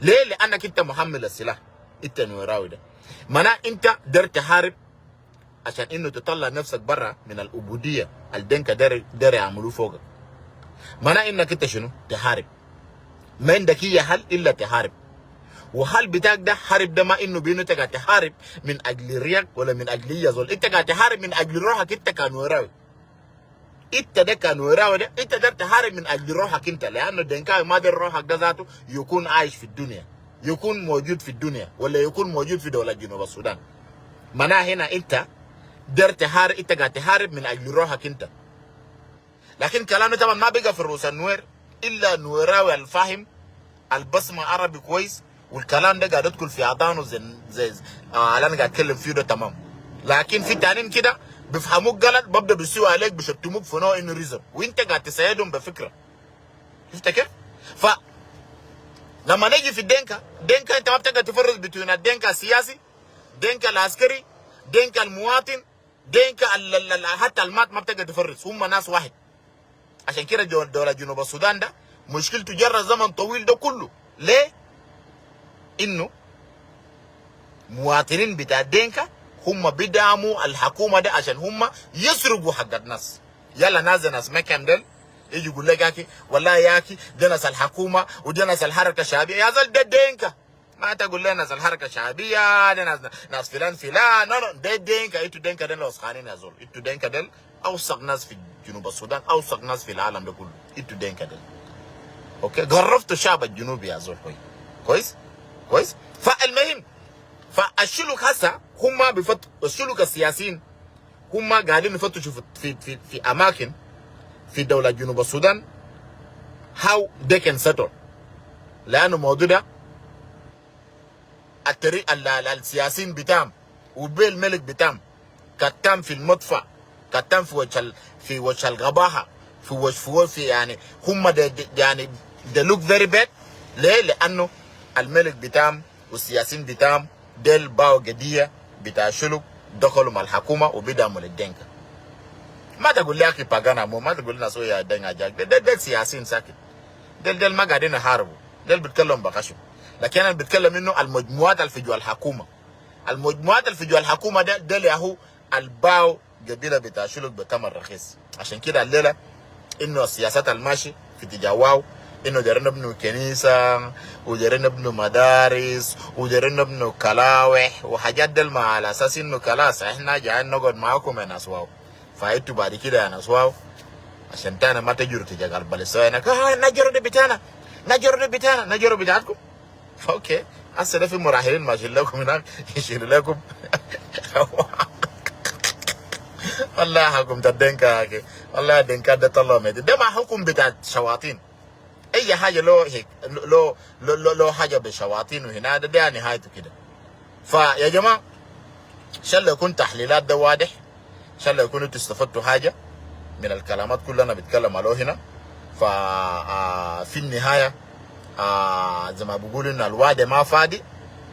ليه؟ لانك انت محمل السلاح، انت نوراوي ده معناه انت درت تحارب عشان انه تطلع نفسك برا من العبودية الدينكا دار يعملوه فوقك. معناه انك انت شنو؟ تحارب. ما عندك هي حل الا تحارب. وحل بتاعك ده حرب ده ما انه بينه انت قاعد تحارب من اجل رياك ولا من اجل يزول، انت قاعد تحارب من اجل روحك انت كنوراوي. انت ده كنوراوي ده انت ده تحارب من اجل روحك انت، لانه الدنكاوي ما دير روحك ده ذاته يكون عايش في الدنيا، يكون موجود في الدنيا، ولا يكون موجود في دولة جنوب السودان. معناها هنا انت دير تحارب، انت قاعد تحارب من اجل روحك انت. لكن كلامه طبعا ما بقى في الروس النوير الا نويراوي الفاهم البسمع عربي كويس، والكلام ده قاعد يدخل في اذانه زي اللي انا قاعد اتكلم فيه ده تمام. لكن في تانيين كده بيفهموك غلط، ببدا بيسيئوا عليك، بيشتموك for no any reason، وانت قاعد تساعدهم بفكره. شفت كيف؟ ف لما نجي في الدينكا، دينكا انت ما بتقدر تفرق بين الدينكا السياسي، دينكا العسكري، دينكا المواطن، دينكا حتى المات ما بتقدر تفرق، هم ناس واحد. عشان كده دولة جنوب السودان ده مشكلته جرى زمن طويل ده كله. ليه؟ انه مواطنين بتاع دينكا هم بيدعموا الحكومة ده عشان هم يسرقوا حق الناس. يلا ناس مكان ديل يجي يقول لك ياكي والله ياكي ده ناس الحكومة وده ناس الحركة الشعبية. يا زول ده دينكا، ما تقول لنا ناس الحركة الشعبية، ده ناس فلان فلان، no no، ده دينكا. انتوا دينكا ديل وسخانين يا زول. انتوا دينكا ديل اوسخ ناس في جنوب السودان، اوسخ ناس في العالم ده كله. انتوا دينكا ديل okay قرفتوا الشعب الجنوبي يا زول. كويس كويس. فالمهم فالشلوك هسه هم الشلوك السياسيين هم قاعدين يفتشوا في اماكن في دولة جنوب السودان how they can settle، لانه الموضوع ده الطريق السياسيين بتاعهم وبالملك بتاعهم كتام في المدفع، كتام في وجه القباحه، في وجه يعني هم دي يعني they look very bad. ليه؟ لانه الملك بتاعهم والسياسيين بتاعهم ديل باو قضية بتاع شلوك، دخلوا مع الحكومة وبيدعموا للدينكا. ما تقول لي اخي باغانا مو، ما تقول لنا سويا دينغ جاك، ديل سياسيين ساكت، ديل ما قاعدين يحاربوا، ديل بيتكلموا بخشم. لكن انا بتكلم انه المجموعات اللي في جوا الحكومة، المجموعات اللي في جوا الحكومة ده ديل ياهو الباو قبيلة بتاع شلوك بثمن رخيص. عشان كده الليلة انه السياسات الماشي في اتجاه واو، انه دايرين نبنوا كنيسة ودايرين نبنوا مدارس ودايرين نبنوا كلاوح وحاجات دل، مع على اساس انه خلاص احنا جايين نقعد معاكم يا ناس واو. فايتوا بعد كده يا ناس واو عشان تانا ما تجروا تجاه البلسوية هناك، نجروا دي بتاعنا، نجروا دي بتاعنا، نجروا بتاعتكم. okay، هسه ده في مراحلين ماشيين لكم هناك يشيلوا لكم. والله حكم الدنكا يا اخي، والله الدنكا ده طلع ده ما حكم بتاع شواطين. اي حاجة لو هيك لو حاجة بشواطين وهنا ده نهايته كده. فيا جماعة ان شاء الله يكون تحليلات ده واضح، ان شاء الله يكونوا انتوا استفدتوا حاجة من الكلامات كلها انا بتكلم عليه هنا. ف في النهاية زي ما بقول ان الوعد ما فاضي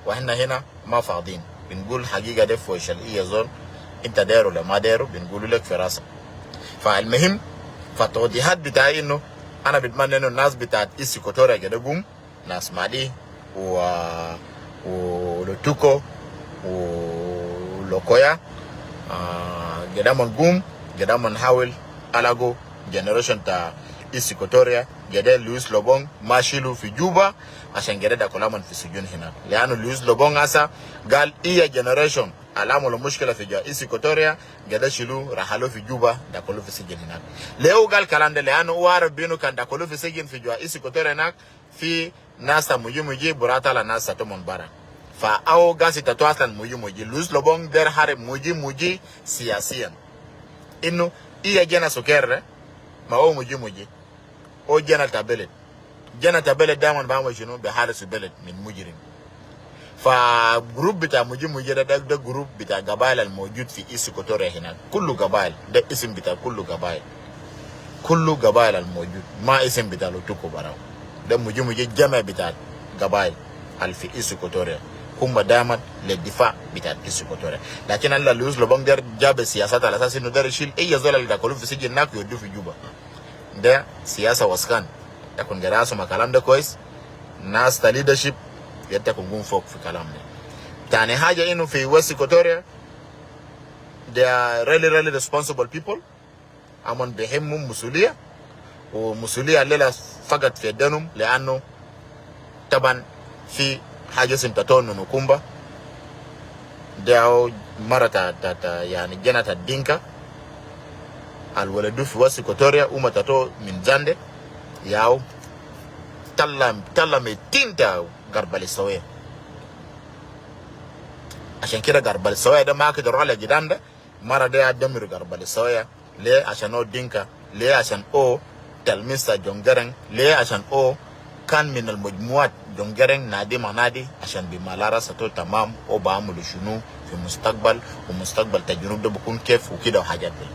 واحنا هنا ما فاضيين، بنقول حقيقة ده في وش اي زول، انت دايرة ولا ما دايرة بنقول لك في راسك. فالمهم فالتوضيحات بتاعي انه انا بتمنى انه الناس بتاعت East Equatoria كده قوم، ناس مادي ولوتوكو ولوكويا قدام نقوم، قدام نحاول ألاقو generation تا East Equatoria. جدي لويس لوبون ما شيلوا في جوبا عشان جدي ده كلام في السجون هناك، لانه لويس لوبون هسه قال اي generation العملوا مشكلة في جوا East Equatoria جدي شيلوا رحلوا في جوبا ده كله في السجن هناك. ليه قال كلام ده؟ لانه هو عارف بينه كان ده كله في سجن في جوا East Equatoria هناك في ناس مجي مجي براتا لا ناس تمون برا، فأو قاسي تتواصل مجي مجي. لويس لوبون دير حارب مجي مجي سياسيا انه إيا جنا سكر ما هو مجي مجي او جنا تابلت، جنا تابلت دائما بعمل شنو؟ بحارس البلد من مجرم. ف group بتاع مجي مجي ده group بتاع قبائل الموجود في East Equatoria هناك، كله قبائل، ده اسم بتاع كله قبائل، كله قبائل الموجود، ما اسم بتاع لوتوكو براو. ده مجي مجي جمع بتاع قبائل في East Equatoria، هم دائما للدفاع بتاع East Equatoria. لكن الله لويس لوبونج جاب السياسات على اساس انه ده يشيل اي زول اللي دخلوه في سجن هناك يودوه في جوبا. ده سياسة وسخان تكون جراسه ما كلام ده كويس. ناس تا leadership يتكون قوم فوق في كلام ده. تاني حاجة انه في West Equatoria they are really really responsible people، امن بيهمهم مسؤولية، ومسؤولية الليلة فقط في يدهم، لأنه طبعا في حاجة اسمها تاتون نكومبا، ده مرة تا تا تا يعني جنة الدينكا الولدو في West Equatoria وما تاتو من زاندي ياو تلا تلا متين تا غرب السوية. عشان كده غرب السوية ده ما كده على جدام، ده مرة ده دمر غرب السوية. ليه؟ عشان هو دينكا. ليه؟ عشان او تلميذ جون قرنق. ليه؟ عشان او كان من المجموعات جون قرنق نادي ما نادي عشان بمالا راسته تمام او بعملوا شنو في مستقبل ومستقبل تجنوب ده بكون كيف وكده وحاجات دي.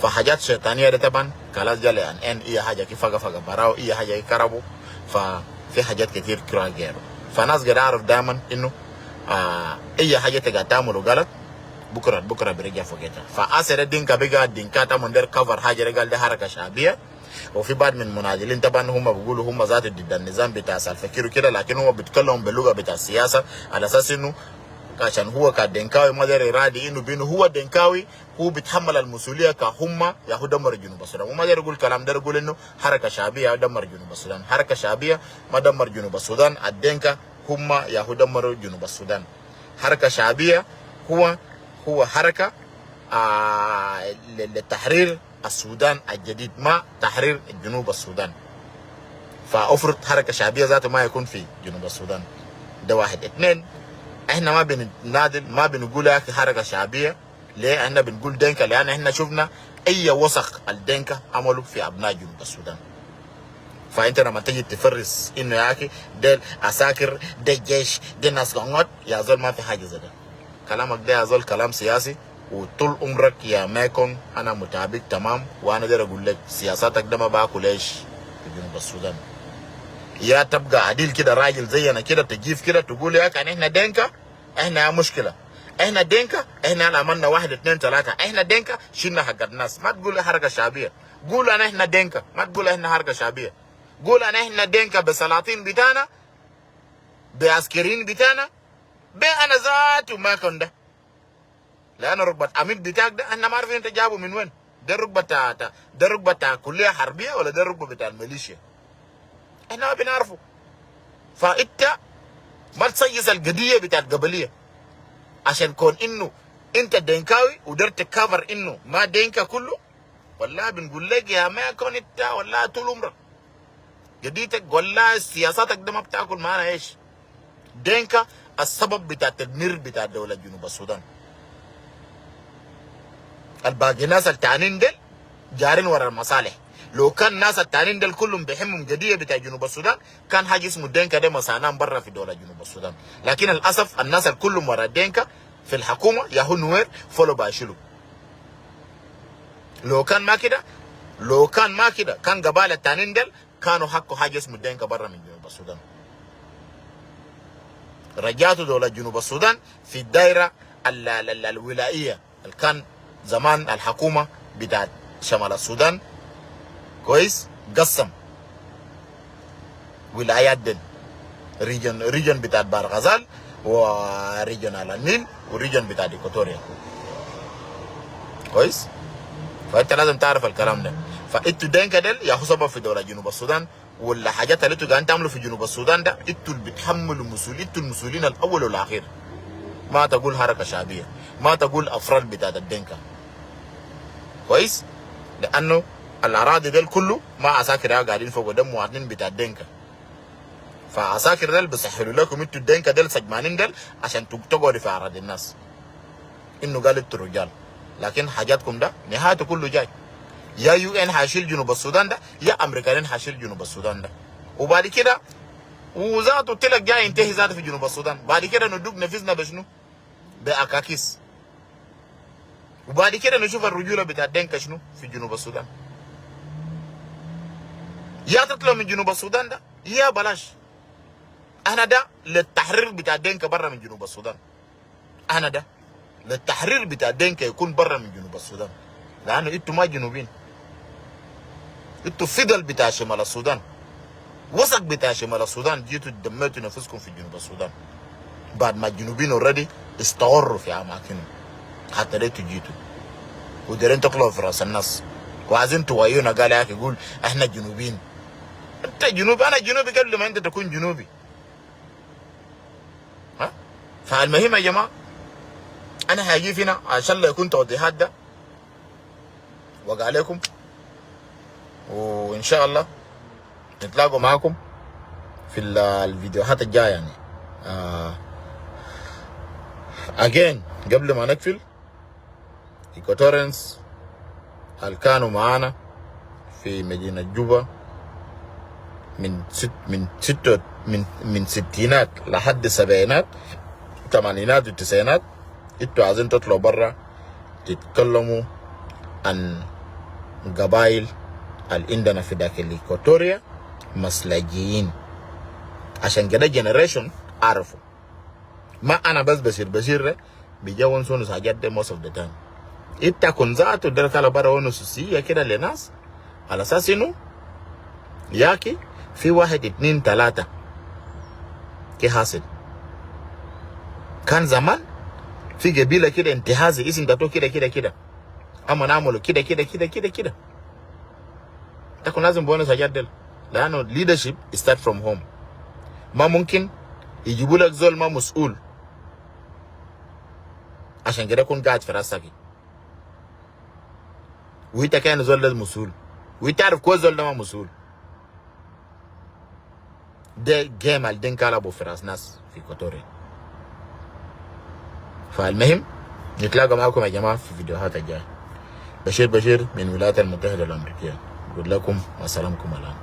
فحاجات شيطانية ده طبعا خلاص جالي ان ان اي حاجة كيف فقا فقا براو اي حاجة كربو. ففي حاجات كتير كرا غيره. فناس قاعد اعرف دائما انه اي حاجة تقعد تعمله غلط بكره بكره بيرجع فوقتها. فاسر الدينكا بقى الدينكا تمن دير cover حاجة قال ده حركة شعبيه. وفي بعض من المناضلين طبعا هم بيقولوا هم ذات ضد النظام بتاع سالفكير كده، لكن هم بيتكلموا باللغة بتاع السياسة على اساس انه عشان هو كدنكاوي ما داير يرادي انه بينه هو دنكاوي هو بيتحمل المسؤولية كهم يا هو دمر جنوب السودان. وما داير يقول كلام، داير يقول انه حركة شعبية دمر جنوب السودان. حركة شعبية ما دمر جنوب السودان، الدنكا هم يا هو دمروا جنوب السودان. حركة شعبية هو هو حركة لتحرير السودان الجديد، ما تحرير جنوب السودان. فافرض حركة شعبية ذاته ما يكون في جنوب السودان. ده واحد. اثنين، احنا ما بننادل، ما بنقول يا اخي حركة شعبيه. ليه احنا بنقول دينكا؟ لان احنا شفنا اي وسخ الدينكا عملوا في ابناء جنوب السودان. فانت لما تيجي تفرس انه يا اخي ده عساكر، ده الجيش، ده ناس قنوت، يا زول ما في حاجة زي ده. كلامك ده يا زول كلام سياسي، وطول عمرك يا مايكون انا متابعك تمام، وانا داير اقول لك سياساتك ده ما باكل عيش في جنوب السودان. يا تبقى عديل كده راجل زينا كده، تجيف كده تقول يا كان احنا دينكا، احنا يا مشكلة، احنا دينكا، احنا عملنا واحد اثنين ثلاثة، احنا دينكا شلنا حق الناس. ما تقول حركة شعبية، قول انا احنا دينكا. ما تقول احنا حركة شعبية، قول انا احنا دينكا بسلاطين بتاعنا، بعسكريين بتاعنا، انا ذاته ما كان ده. لانه رتبه عميد بتاعك ده احنا ما عارفين انت جابه من وين. ده رتبه بتاع ده رتبه بتاع كليه حربيه ولا ده رتبه بتاع الميليشيا؟ احنا ما بنعرفه. فانت ما تسيس القضية بتاعت قبليه عشان كون انه انت دينكاوي ودرت ت cover انه ما دينكا كله. والله بنقول لك يا ما كون انت والله طول عمرك قضيتك ولا سياساتك ده ما بتاكل معانا عيش. دينكا السبب بتاع التدمير بتاع دولة جنوب السودان. الباقي ناس التانيين ديل جارين ورا المصالح. لو كان الناس التانيين ديل كلهم بيهمهم قضية بتاع جنوب السودان كان حاجة اسمه دينكا ده مسانان برا في دولة جنوب السودان. لكن للأسف الناس الكلهم ورا دينكا في الحكومة ياهو نوير followed by شلوك. لو كان ما كده، لو كان ما كده كان قبائل التانيين ديل كانوا حقوا حاجة اسمه دينكا برا من جنوب السودان. رجعتوا دولة جنوب السودان في الدائرة الولائية اللي كان زمان الحكومة بتاعت شمال السودان كويس قسم ولايات دين region، region بتاعت بحر غزال و region أعالي النيل و region بتاع إيكوتوريا. كويس، فانت لازم تعرف الكلام ده. فانتوا دينكا ديل يا سبب في دولة جنوب السودان، ولا حاجات اللي انتوا قاعدين تعملوا في جنوب السودان ده، انتوا اللي بتحملوا مسؤولية، انتوا المسؤولين الاول والاخير. ما تقول حركة شعبية، ما تقول افراد بتاعت الدينكا. كويس؟ لانه الاراضي ديل كله ما عساكر قاعدين فوق، ده مواطنين بتاع الدينكا. فعساكر ديل بيسهلوا لكم انتوا الدينكا ديل سجمانين ديل عشان تقعدوا في اراضي الناس. انه قال انتوا رجال، لكن حاجاتكم ده نهايته كله جاي. يا UN حاشيل جنوب السودان ده، يا امريكانين حاشيل جنوب السودان ده. وبعد كده وذاته تلك جاي ينتهي ذاته في جنوب السودان. بعد كده ندق نفسنا بشنو؟ باكاكيس. وبعد كده نشوف الرجولة بتاع دينكا شنو في جنوب السودان. يا تطلع من جنوب السودان ده يا بلاش. انا ده للتحرير بتاع دينكا برا من جنوب السودان. انا ده للتحرير بتاع دينكا يكون برا من جنوب السودان، لانه انتوا ما جنوبين، انتوا فضل بتاع شمال السودان، وسق بتاع شمال السودان، جيتوا دمرتوا نفسكم في جنوب السودان بعد ما الجنوبيين already استقروا في اماكنهم. حتى ليه جيتوا ودارين تطلعوا في راس الناس وعايزين توعيونا؟ قال يا اخي يقول احنا جنوبيين. انت جنوبي، انا جنوبي قبل ما انت تكون جنوبي. ها، فالمهم يا جماعة، انا هاجي هنا عشان لا يكون توضيحات ده وقع عليكم، وان شاء الله نتلاقوا معاكم في الفيديوهات الجاية. يعني again قبل ما نقفل، Equatorians اللي كانوا معانا في مدينة جوبا من ست من ستينات لحد سبعينات، ثمانينات والتسعينات، انتوا عايزين تطلعوا برا تتكلموا عن قبائل اللي عندنا في داخل إيكواتوريا مصلحجيين. عشان كده generation عرفوا، ما انا بس بشير، بشير ده بيجي ونسون حاجات ده most of the time. انت كن ذاته ده طلع برا ونسوسية كده لناس على اساس انه ياكي في واحد اتنين تلاتة كي حاصل. كان زمان في قبيلة كده انتهازي اسم ده كده كده كده، اما نعملوا كده كده كده كده كده. تكون لازم بونس حاجات ديل، لانه leadership start from home. ما ممكن يجيبوا لك زول ما مسؤول عشان كده يكون قاعد في راسك، وانت كان زول ده مسؤول، وانت تعرف كويس زول ده ما مسؤول. ده game الدين لعبوا في راس ناس في كوتوري. فالمهم نتلاقى معكم يا جماعة في فيديوهات الجاية. بشير بشير من الولايات المتحدة الأمريكية بقول لكم وسلامكم الآن.